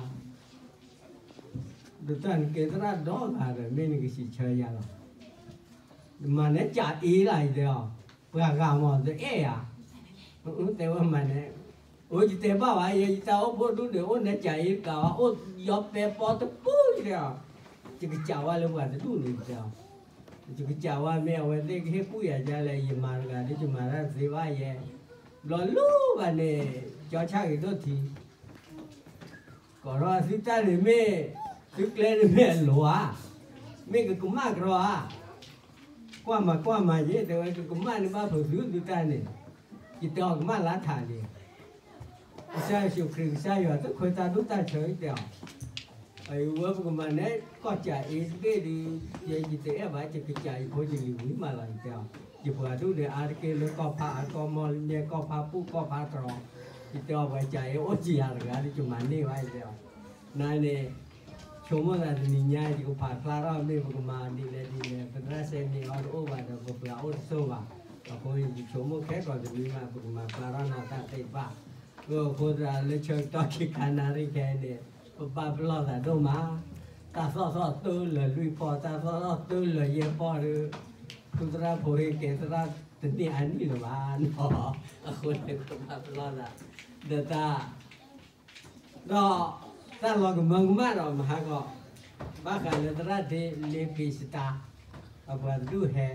ဒီးတၢ်နကဲသရၣ်ဒီဂၤဒီး မ့ၢ်နကစံးဆၢယၤလီၤ, မၤနဲကၠးအ့လီၤ ယတဲအီၤ, ပှၤဂၤမးတအဲၣ်ယၤ, တဲဝဲမၤနဲ, အိၣ်ယတဲဘၣ်ဝဲ ယဲယတၢ်အိၣ်ဖှိၣ်ဒူၣ်န့ၣ် အိၣ်နဲကၠးအ့တကးဘၣ် အိၣ်ယီၤပဲပီတပူၤ ယတဲအီၤ, ယကစးဝဲလၢပှၤတဒူၣ်န့ၣ် ယတဲအီၤ, ယကစးဝဲမ့ၢ်အဝဲသ့ၣ်ကဟ့ၣ်ကူၣ်ယၤဒ်လဲၣ် ယမၤတဂၤဒီးယမၤတၢ်တသ့ဘၣ်ယဲ, ဘျီလိၣ်ဘၣ်န့ၣ် ကၠီဆၣ်ဂ့ၤဒိၣ်ထံ ကိးထီၣ်သုတၢ်န့ၣ်မ့ၢ်, သုကျဲန့ၣ်မ့ၢ်အလိၤဧါ, မ့ၢ်ကကမၣ်ကရီဧါ, ကွၢ်မၤကွၢ်မၤယဲ တဲဝဲ ကကမၣ်န့ၣ်ဘၣ်ဖုးသုသုတၢ်န့ၣ်, ယတဲအီၤကမၣ်လါထးန့ၣ်, ကစၢ်ယ့ၣ်ၡူးခရံာ်ကစၢ်ယွၤတခွဲးတၢ်ဒိၣ်တၢ်ဆၢ ယတဲအီၤ, အဝဲပကမၤနဲကီၢ်ကၠးအ့တဘ့ၣ်ဒီး, ယဲယတအဲၣ်ဘၣ် ယကစးယဖိယလံၤဝံၤမးလီၤ ယတဲအီၤ, ယပှၤဒူၣ်န့ၣ် အါတက့ၢ်လၢကီၢ်ဖးအါကီၢ်မီၢ်လၢညဲကီၢ်ဖးပူၣ်ကီၢ်ဖးတြီၤ, ယတဲအီၤပှၤကၠးအ့အိၣ်ကံယၤတဂၤဒီး ယမၤန့ၢ်ဘၣ် ယတဲအီၤ, နၤန့ၣ် ဆိကမိၣ်သးတနံၤညါ ယကဖးဖျါထီၣ်မ့ၢ်ပကမၤဒ်လဲၣ်ဒ်လဲၣ် ပသရၣ်စဲန့ၣ်အီၤတအိၣ်ဘၣ်ဒီး ပပှၤအိၣ်တစိၢ်ဘၣ်, အဃိယဆိကမိၣ်ခဲကိာ်တမံၤမး ပကမၤပျါထီၣ်နီၢ်တၢ်သ့ၣ်တဖၣ်, အဃိသတးလၢဆၢကတီၢ်ခံခါနၣ်ရံၣ်ခဲအံၤန့ၣ် ပပာ်ပလီၢ်သးဒိၣ်မး, တၢ်သီၣ်ထီၣ်တလၢာ်လွံၢ်ပီၢ် တၢ်သီၣ်ထီၣ်တလၢာ်ယဲၢ်ပီၢ်ဒီး ဖုသရၣ်ဖိဟ့ၣ်ကဲသရၣ်တန့ၢ်အါနံၣ်လၢၤဘၣ်နီၤ, အဃိန့ၣ်ပပာ်ပလီၢ်သး ဒီးတၢ် ဒီးတၢ်လီၤကမၢကမၣ်ဒီးမဟါကီး, ဘၣ်ဃးလၢသရၣ်ဒ့လ့ပ့ၤစတါ, အပှၤတဒူၣ်ဟဲ,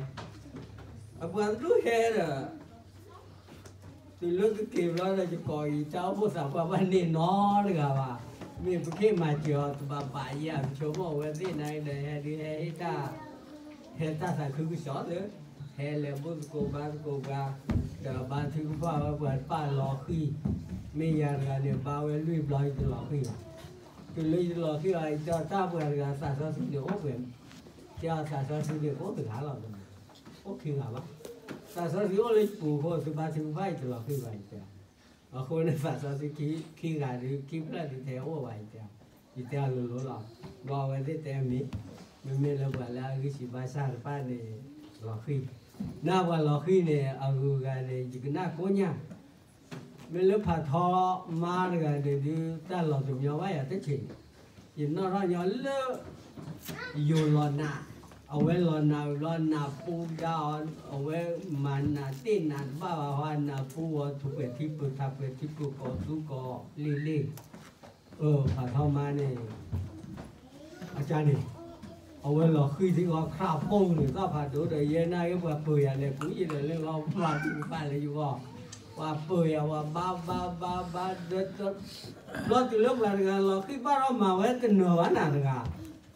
အပှၤတဒူၣ်ဟဲဒီး တုၤလၢကက့ၤဘျီဒီး ယကိးအံၤ တၢ်အိၣ်ဖှိၣ်သးပှၢ်ဘၣ်န့ၢ်နီတဂၤဘၣ်, မ့ၢ်ပက့ၢ်မၤစၢၤအီၤတဘၣ်ဘၣ်ယၤ ပဆိကမိၣ်အဝဲသ့ၣ်နၤဒီး ဟဲဒုးဟဲဟ့ၣ်တၢ် ဟဲတၢ်သးခုကစီၣ်လၢ ဟဲလဲၤဘူၣ်သကိးဘါသကိးပှၤ, ဒီးဘါထုကဖၣ်ဝဲပှၤတဖၣ်လီၤဃံၤ, မ့ၢ်ယၤတဂၤန့ၣ် ဘါဝဲလွံၢ်ဘျီ ယတလီၤဃံၤဘၣ်, တုၤလၢယတလီၤဃံၤဘၣ် ယတဲအီၤ တၢ်ပှၤတဂၤသးစီဆှံန့ၣ်အိၣ်ပှဲၤ, တဲအီၤသးစီဆှံန့ၣ်အိၣ်တဂၤလီၤ, အိၣ်ခံဂၤဘၣ်, သးစီဆှံအိၣ်လၢယပူၤအဃိ သုဘါထုကဖၣ် ယတလီၤဃံၤဘၣ် ယတဲအီၤ, အဃိန့ၣ် သးစီဆှံခံဂၤဒုး ခံဖျၢၣ်ဒုး တဲအိၣ်ဘၣ် ယတဲအီၤ, ယတဲအီၤလိၤလိၤလီၤ, ဒီးအဝဲသ့ၣ်တဲမ့ၢ်, မ့မ့ၢ်လၢပှၤလၢအဂံၢ်ဆံးဘါစၢ်တဖၣ်န့ၣ် လီၤဃံၤ, နၢ်ပှၤလီၤဃံၤန့ၣ် အဂုၤအဂၤန့ၣ် ယကနၣ်ကိးညါ မ့ၢ်လၢဖးထီမါတဂၤန့ၣ်ဒုး တၢ်လီၤတညီဘၣ်ယၤတဆံး, ယနီၣ်ထီၣ်ညီလၢ ယိၤလီၤနး, အဝဲလီၤနးဘျီ နးပူဒါအီၤ, အဝဲမၤနးတ့ၢ်နးတဘၣ်ဘၣ်ဟီ နးပူအီၤ ထူးပှဲၤထံပူၤ ထးပှဲၤထံပူၤ ကိးသူကိးလ့ၢ်လ့ၢ်, အၢ ဖးထီမါန့ၣ် အကါန့ၣ် အဝဲလီၤဃံၤထံဂီၤ ခရးပိာ်န့ၣ် သီၣ်ဖးဒိၣ်ဒီး ယဲနာ်က့ ပှၤပၢၤယၤလဲၤကူယံၤဒီးလၢဂီၤ ပှၤတူၢ်ပာ်လၢယဂီၢ်, ပှၤပၢၤယၤ ပှၤဘါဘါဘါဘါ ဒီး ဘျီတုၤလၢပှၤတဂၤလီၤဃံၤဘၣ်ထီၣ်မၤဝဲတနၢၤဘၣ်နၤတဂၤ,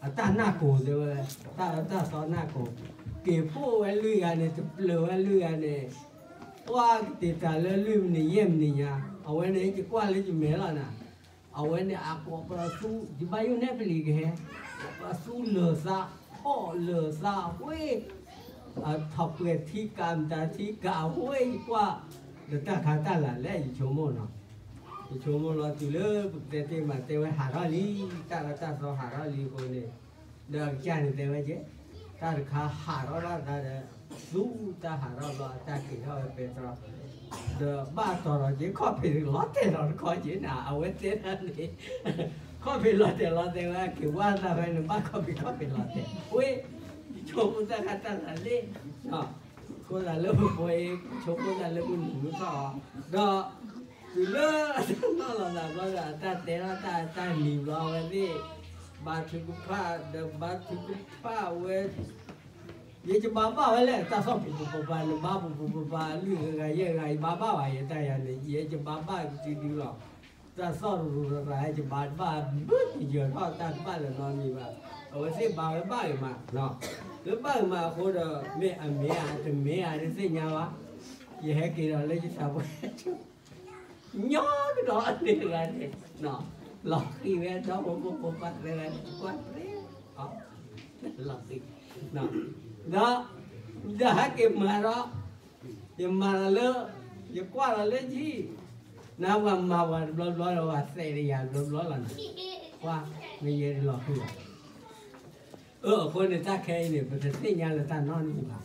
အတၢ်နၢ်ကိၤတဲဝဲ, တၢ်အၢတၢ်သီနၢ်ကိၤ, က့ၤပိာ်ဝဲလွံၢ်ဂၤန့ၣ် တပျၢၤဝဲလွံၢ်ဂၤန့ၣ်, ပှၤကတဲာ်တၢ်လၢလွံၢ်မံးနံးယဲၢ်မံးနံးညါ, အဝဲန့ၣ် ယကွၢ်လၢယမဲာ်လီၤနၤ အဝဲန့ၣ်အကိးပသူ ယဘၣ်ယိၣ်နဲၣ်ပလံးကဟဲ, ပသူလၢာ်သး ဖီၣ်လၢာ်သးဝ့ၢ်, ထးပှဲၤထံကၤ မတၤထံကၤဝ့ၢ် ယကွၢ်, ဒီးတၢ်ခါတၢ်လၤလဲၣ် ယဆိကမိၣ်နီၤ, ယဆိကမိၣ်လီၤတုၤလၢပကတဲတ့ၢ်မး တဲဝဲဟးထီၣ်လံ, တၢ်အၢတၢ်သီဟးထီၣ်လံအဃိန့ၣ်, ဒီးအကစၢ်န့ၣ်တဲဝဲကဲ, တၢ်တခါဟးထီၣ်ဘၣ်သးဒီး သူတၢ်ဟးထီၣ်ဘျီ အတၢ်က့ၤထီၣ်ဝဲပဲတြီ ဒီးဘၣ်တီၤထီၣ်က့ၤ ခီၣ်ဖံးလီၤတဲာ်လီၤတခီက့ၤနၤ အဝဲတဲဒၣ်န့ၣ်, ခီၣ်ဖံးလီၤတဲာ်လီၤတဲာ်ဝဲ က့ၤဝါသးဖဲန့ၣ် ဘၣ်ခီၣ်ဖံးခီၣ်ဖံးလီၤတဲာ်, ဝ့ၢ်, ဆိကမိၣ်တၢ်ခါတၢ်လၤလံ, ဃိသးလၢပဖိအံၤ ဆိကမိၣ်တၢ်လၢပနုာ်မုၢ်ထီၣ်အီၤ, ဒီး တုၤလၢအနီၢ်လီၤသးဘျီဒီး အတၢ်တဲထီၣ်တၢ်တၢ်နံၤဘျီ အဝဲသ့ၣ် ဘါထုကဖၣ် ဒီးဘါထုကဖၣ်ဝဲ ယကဘါဘၣ်ဝဲလဲၣ် တၢ်သီၣ်ပူၤပူၤပပၤ နဘါပူၤပူၤပပၤ လွံၢ်ဂၤယဲၢ်ဂၤ ယဘါဘၣ်ဘၣ် ယတၢ်ယၤန့ၣ် ယဲယဘါဘၣ်ကစုဒုလီၤ. တၢ်သီၣ်ရူၤရူၤရၤ ယဘါတဘၣ် ဘုတယၢၤထီၣ်တၢ်တဘၣ်လၢၤနီတမံၤဘၣ်. အဝဲသ့ၣ်ဘါဝဲဘၣ်ဂ့ၤမး, လၢဘၣ်ဂ့ၤမးအဃိဒီး မ့ၢ်အမ့ၢ်ဧါ တမ့ၢ်ဧါ တသ့ၣ်ညါဘၣ်. ယဟဲက့ၤဒီးလၢယသးပှၢ် ညီကဒီးအန့ၣ်တဂၤန့ၣ် လီၤဃံၤဝဲဒီး ပမိၢ်ပပၢ်သၢဂၤန့ၣ် ကွၢ်ပြဲ လီၤဃံၤ, ဒီး ဒီးဟဲက့ၤမၤဒီး ယမၤလီၤလၢ ယကွၢ်လီၤလၢယဟံၣ်, နပှၤမၤပှၤတဘျီဘျီဒီး ပှၤသဲးတယၤတဘျီဘျီလီၤန့ၣ်, ကွၢ် မ့ၢ်ယဲတလီၤဃံၤဘၣ်. အၢ အဃိန့ၣ် တၢ်ခဲအံၤန့ၣ် ပတသ့ၣ်ညါလၢတၢ်နီတမံၤဘၣ်.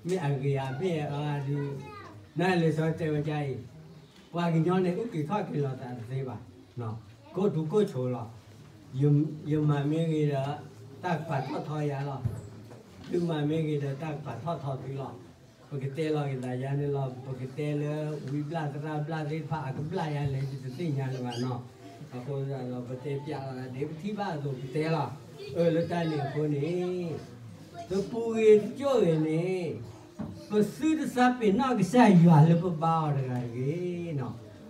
မ့ၢ်အဂ့ၤအမ့ၢ်အါဒုး နလံာ်စီဆှံတဲဝဲဒ်အံၤ, ပှၤကညီန့ၣ် အုၣ်က့ၤခီၣ်က့ၤလိာ်သးတသ့ဘၣ်. ကိးဒူကိးဆိးလီၤ. ယမၤမ့ၢ်ဂ့ၤဒီး တၢ်ကပာ်ထီၣ်ထီယၤလီၤ. သုမၤမ့ၢ်ဂ့ၤဒီး တၢ်ကပာ်ထီၣ်ထီသုလီၤ. ပကတဲလီၤက့ၤသးယၤန့ၣ်လီၤ. ပကတဲလၢ ဝံဘျၣ်သရၣ်ဘျၣ်သ့ၣ်တဖၣ် အကဘျၣ်ယၤလဲၣ် ယတသ့ၣ်ညါလၢၤဘၣ်နီၤ. အဃိသတးဒီး ပတဲပျးလီၤသးဒ်ပထံၣ်ဘၣ်အသိးပတဲလီၤ. အၢ လၢတၢ်န့ၣ်အဃိန့ၣ် တပူၤဂ့ၤတကၠိၢ်ဂ့ၤန့ၣ် ပသုတစးပ့ၤနီၣ်ကစၢ်ယွၤလၢပဘါအီၤတဂၤတဂ့ၤနီၤ.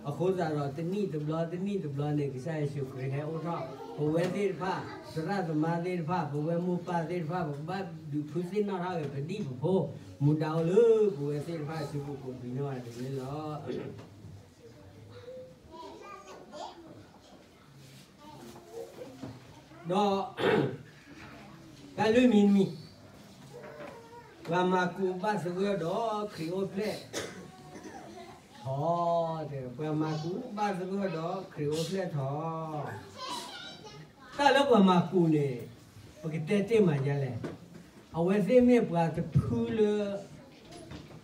အဃိသတးဒီး တနံၣ်တဘျီ တနံၣ်တဘျီန့ၣ် ကစၢ်ယ့ၣ်ၡူးခရံာ်ဟဲအိၣ်ထီၣ် ပဝဲသ့ၣ်တဖၣ် သရၣ်သမါသ့ၣ်တဖၣ် ပဝဲမိၢ်ပၢ်သ့ၣ်တဖၣ် ပကဘၣ်ဒုးဖုသ့ၣ်နီၣ်ထီၣ်က့ၤ ပဒံၣ်ပဖိ မူဒါအိၣ်လၢပဝဲသ့ၣ်တဖၣ်အစုပူၤကိးပူၤန့ၣ်လီၤ. ဒီး တၢ်လွံၢ်မံၤတမံၤ, ပှၤမၤကူးဘၣ်သဂၢၢ်ဒီးခရံာ်အိၣ်ဖျဲၣ်ထီၣ်, ပှၤမၤကူးဘၣ်သဂၢၢ်ဒီးခရံာ်အိၣ်ဖျဲၣ်ထီၣ်. တၢ်လၢပှၤမၤကူးန့ၣ် ပကတဲတ့ၢ်မးယဲလဲၣ်. အဝဲသ့ၣ်မ့ၢ်ပှၤတဖုလၢ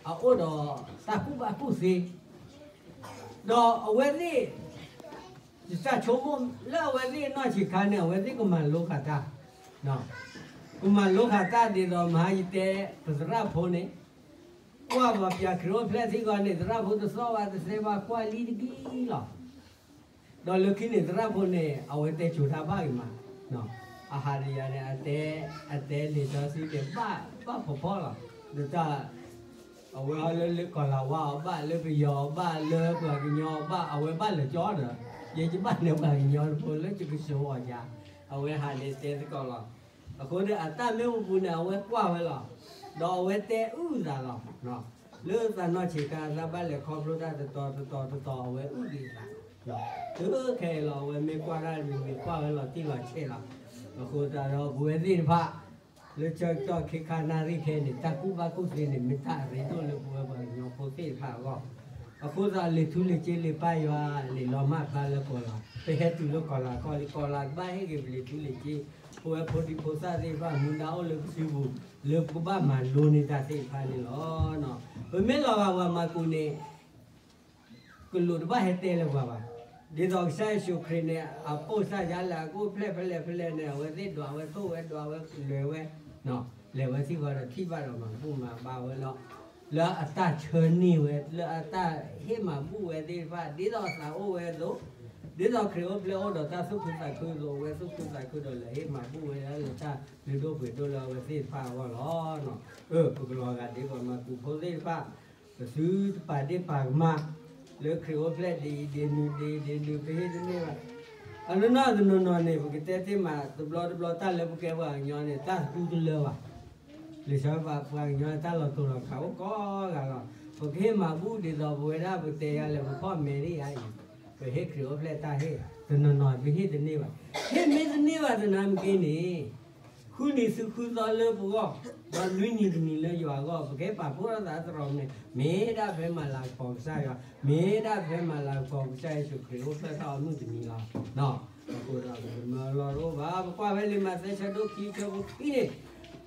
အအိၣ်ဒီးတၢ်ကူၣ်ဘၣ်ကူၣ်သ့, ဒီးအဝဲသ့ၣ် ယတၢ်ဆိကမိၣ်လၢအဝဲသ့ၣ်အနီၢ်ဆံးခါန့ၣ် အဝဲသ့ၣ်ကမၤလိဃာ်တၢ်, ကမၤလိဃာ်တၢ်ဒ်သိးမဟါယတဲ ပသရၣ်ဖိန့ၣ် ကွၢ်ပှၤပျးခရံာ်အိၣ်ဖျဲၣ်ထံဂီၤန့ၣ် သရၣ်ဖိတသီၣ်ဘၣ်တသဲဘၣ်ကွၢ်လံတက့ၢ်လီၤ. ဒီးလၢခံန့ၣ်သရၣ်ဖိန့ၣ် အဝဲတဲစိၤတၢ်ဘၣ်ဂ့ၤမး, အဟးတယၤန့ၣ် အတဲ, အတဲန့ၣ်ဒီးစုန့ၣ် ဘၣ်ဖီဖီလီၤ. ဒီးတၢ် အဝဲအီၤလၢလၢကီၤလၤဝါအီၤဘၣ်, လၢပယီၤအီၤဘၣ်, လၢပှၤကညီအီၤဘၣ်, အဝဲဘၣ်လၢာ်ကၠီဒီး ယဲယဘၣ်န့ၣ်ပှၤကညီဖိလၢယကစိာ်အီၤယၤ, အဝဲဟးန့ၣ်တဲသကိးလီၤ. အဃိဒီးအတၢ်မ့ၢ်ပူၤပူၤန့ၣ် အဝဲကွၢ်ဝဲလီၤ. ဒီးအဝဲတဲအုၣ်သးလီၤ. လၢသးနီၢ်ဆံးခါ သးဘၣ်လဲၤခီဖျိတၢ်တတီၤတတီၤတတီၤ အဝဲအုၣ်က့ၤသးလီၤ. တုၤခဲအံၤလီၤ အဝဲမ့ၢ်ကွၢ်တၢ်မ့ၢ်မ့ၢ်ကွၢ်ဝဲလီၤတံၢ်လီၤဆဲးလီၤ. အဃိသတးဒီးပဝဲသ့ၣ်တဖၣ် လၢဆၢကတီၢ်ခဲခါနၣ်ရံၣ်ခဲအံၤန့ၣ် တၢ်ကူၣ်ဘၣ်ကူၣ်သ့န့ၣ် မ့ၢ်တၢ်အရ့ဒိၣ်လၢပဝဲပှၤကညီဖိသ့ၣ်တဖၣ်အဂီၢ်. အဃိသတး လံာ်ထူလံာ်ကၠ့လံာ်ပၢ်ယွၤ လံာ်လီၤမၢ်ဖျါလၢကီၤလၤ, ပဟဲတုၤလၢကီၤလၤကီၢ်လံ ကီၤလၤကဘၣ်ဟ့ၣ်က့ၤပလံာ်ထူလံာ်ကၠ့, ပဝဲဖိဒံဖိသၣ်သ့ၣ်တဖၣ် မူဒါအိၣ်လၢပစုပူၤ လၢပကဘၣ်မၤလိန့ၢ်တၢ်သ့ၣ်တဖၣ်န့ၣ်လီၤ. ပမ့ၢ်လီၤဂာ်ပှၤမၤကူးန့ၣ် ကလူးတဘၣ်ဟဲတဲလၢၤပှၤဘၣ်. ဒ်သိးကစၢ်ယ့ၣ်ၡူးခရံာ်န့ၣ် အပိၢ်စၢ်ယါလဲၣ် အကအိၣ်ဖျဲၣ်ဖဲလဲၣ်ဖဲလဲၣ်န့ၣ် အဝဲသ့ၣ်ဒွးဝဲသိၣ်ဝဲဒွးဝဲလဲၤဝဲ, လဲၤဝဲသံၣ်ဃီဒီးထံၣ်ဘၣ်ဒီးမၤဘူၣ်မၤဘါဝဲလီၤ. လၢအတၢ်ဆၢန့ၢ်ဝဲ လၢအတၢ်ဟ့ၣ်မၤဘူၣ်ဝဲသ့ၣ်တဖၣ် ဒ်သိးအသးအိၣ်ဝဲအသိး, ဒ်သိးခရံာ်အိၣ်ဖျဲၣ်အိၣ်ဒီးတၢ်သူၣ်ခုသးခုအသိး အဝဲသူၣ်ခုသးခုဒီးလဲၤဟ့ၣ်မၤဘူၣ်ဝဲဒၣ်လၢတၢ်လုၢ်ဒိၣ်ပှ့ၤဒိၣ်လၢအဝဲသ့ၣ်တဖၣ်အဂီၢ်လီၤ. ပကလီၤဂာ်ဒ်ပှၤမၤကူးဖိသ့ၣ်တဖၣ် ပသုတပာ်ဒ့ၣ်ပာ်ကမၣ် လၢခရံာ်အိၣ်ဖျဲၣ်ဒ်အံၤဒ်နုၤဒ်အံၤဒ်နုၤ ပဟ့ၣ်တန့ၢ်ဘၣ်. အနီၢ်နီၢ်တနီၤနီၤန့ၣ် ပကတဲတ့ၢ်မး တဘျီတဘျီတၢ်လၢပကဲပှၤကညီန့ၣ် တၢ်သကူတလၢဘၣ်. လံာ်စီဆှံပှၤကညီန့ၣ် တၢ်လီၤတိၢ်လီၤခးအိၣ်ကိးဂၤလီၤ. ပကဟ့ၣ်မၤဘူၣ်ဒ်သိးပဝဲဒၣ်ပတဲယါလဲၣ် ပဖီၣ်မဲာ်ဒ်အံၤအံၤ, ပဟ့ၣ်ခရံာ်အိၣ်ဖျဲၣ်တၢ်ဟ့ၣ် တနီၤနီၤပဟ့ၣ်တန့ၢ်ဘၣ်. ဟ့ၣ်မ့ၢ်တန့ၢ်ဘၣ်သနာ်က့န့ၣ် ဃုနံၤဆူဃုသီလၢပဂီၢ်, ဒီးနွံနံၤတနံၤလၢယွၤအဂီၢ်, ပကဟဲပာ်ဖှိၣ်ထီၣ်သးသရိာ်မုၢ်န့ၣ် မ့ၢ်ဒၣ်ဖဲမၤလၤကပီၤကစၢ်ယွၤ, မ့ၢ်ဒၣ်ဖဲမၤလၤကပီၤကစၢ်ယ့ၣ်ၡူးခရံာ်အိၣ်ဖျဲၣ်ထီၣ်အမုၢ်တနံၤလီၤ. အဃိဒီးပကမၢလီၤတအိၣ်ဘၣ်, ပကွၢ်ဖဲလံာ်မးသဲဆၢဒိၣ်ခံဆၢဖိခံန့ၣ်,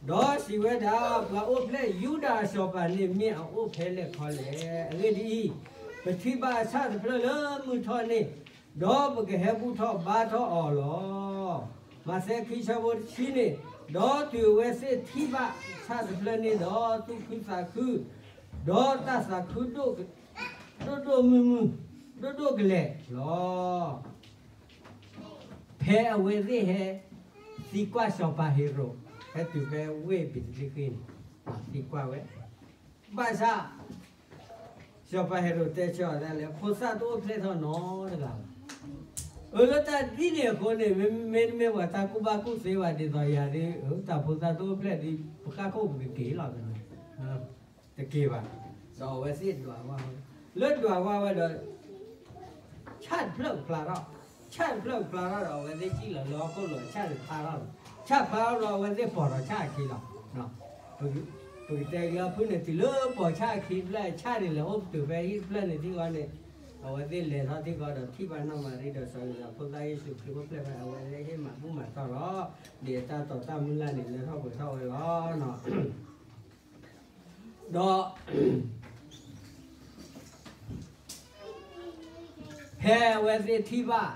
ဒီးစံးဝဲဒၣ် ပှၤအိၣ်ဖျဲၣ်ယူဒၤအစီၤပၤန့ၣ် မ့ၢ်အအိၣ်ဖဲလဲၣ်ခီလဲၣ်. အဂ့ၢ်ဒ်အံၤ, ပထံၣ်ဘၣ်အဆၣ်တဖျၢၣ်လၢမုၢ်ထီၣ်န့ၣ်, ဒီးပကဟဲဘူၣ်ထီၣ်ဘါထီၣ်အီၤလီၤ. မးသဲခံဆၢဖိတဆံန့ၣ်, ဒီးတုၤအဝဲသ့ၣ်ထံၣ်ဘၣ်ဆၣ်တဖျၢၣ်န့ၣ်ဒီး သူၣ်ခုသးခု, ဒီးတၢ်သးခု ဒိၣ်ဒိၣ်မုၢ်မုၢ်, ဒိၣ်ဒိၣ်ကလဲာ်လီၤ. ဖဲအဝဲသ့ၣ်ဟဲသံကွၢ်စီၤပၤဟ့ၤရိာ်, ဟဲတုၤဖဲဝ့ၢ်ဘ့းသလ့ဃ့ၣ်န့ၣ်, သံကွၢ်ဝဲ, ဘၣ်ဆၣ် စီၤပၤဟ့ၤရိာ်တဲဆၢအီၤဒၣ်လဲာ် ဖိသၣ်တအိၣ်ဖျဲၣ်ထီၣ်နီတဂၤဘၣ်. အၢ လၢတၢ်ဒ်န့ၣ်အဃိန့ၣ် မ့မ့ၢ်တမ့ၢ်ပှၤတၢ်ကူၣ်ဘၣ်ကူၣ်သ့ဘၣ် ဒ်သိးယၤဒ် တၢ်ဖိသၣ်တအိၣ်ဖျဲၣ်ဒီး ပဃၣ်ခိၣ်ပကက့ၤလီၤ, တက့ၤဘၣ်. ဒီးအဝဲသ့ၣ်ဒွးဝါဝဲ, လၢဒွးဝါဝဲဒီး ဆၣ်တဖျၢၣ်ကဖျါထီၣ်, ဆၣ်တဖျၢၣ်ကဖျါထီၣ်ဒီး အဝဲသ့ၣ်စံၣ်လီၤလၢဟီၣ်ခိၣ်လိၤ ဆၣ်န့ၣ်ဖျါထီၣ်လီၤ. ဆၣ်ဖျါထီၣ်ဒီး အဝဲသ့ၣ်ပိာ်ဒီးဆၣ်အခံလီၤ. ပကတဲကလၢဖုၣ်န့ၣ် တုၤလၢပိာ်ဆၣ်အခံတဖျၢၣ် ဆၣ်န့ၣ်လဲၤအိၣ်ပတုာ်ဖဲဟံၣ်တဖျၢၣ်န့ၣ်ထံၣ်ဃီန့ၣ်, အဝဲသ့ၣ်လဲၤထီၣ်ထံၣ်ဃီဒီးထံၣ်ဘၣ်နီၢ်မၤရံဒီးစီၤယိၤသးဖိသၣ်ယ့ၣ်ၡူးခရံာ်အိၣ်ဖျဲၣ်ဖဲ အဝဲသ့ၣ်ဟ့ၣ်မၤဘူၣ်မၤတီၢ်လီၤ. ဒ်အတၢ်တီတၢ်မုၢ်လၢ်န့ၣ် လၢထီၣ်ပှဲၤထီၣ်ဝဲလီၤ. ဒီး ဖဲအဝဲသ့ၣ်ထံၣ်ဘၣ်,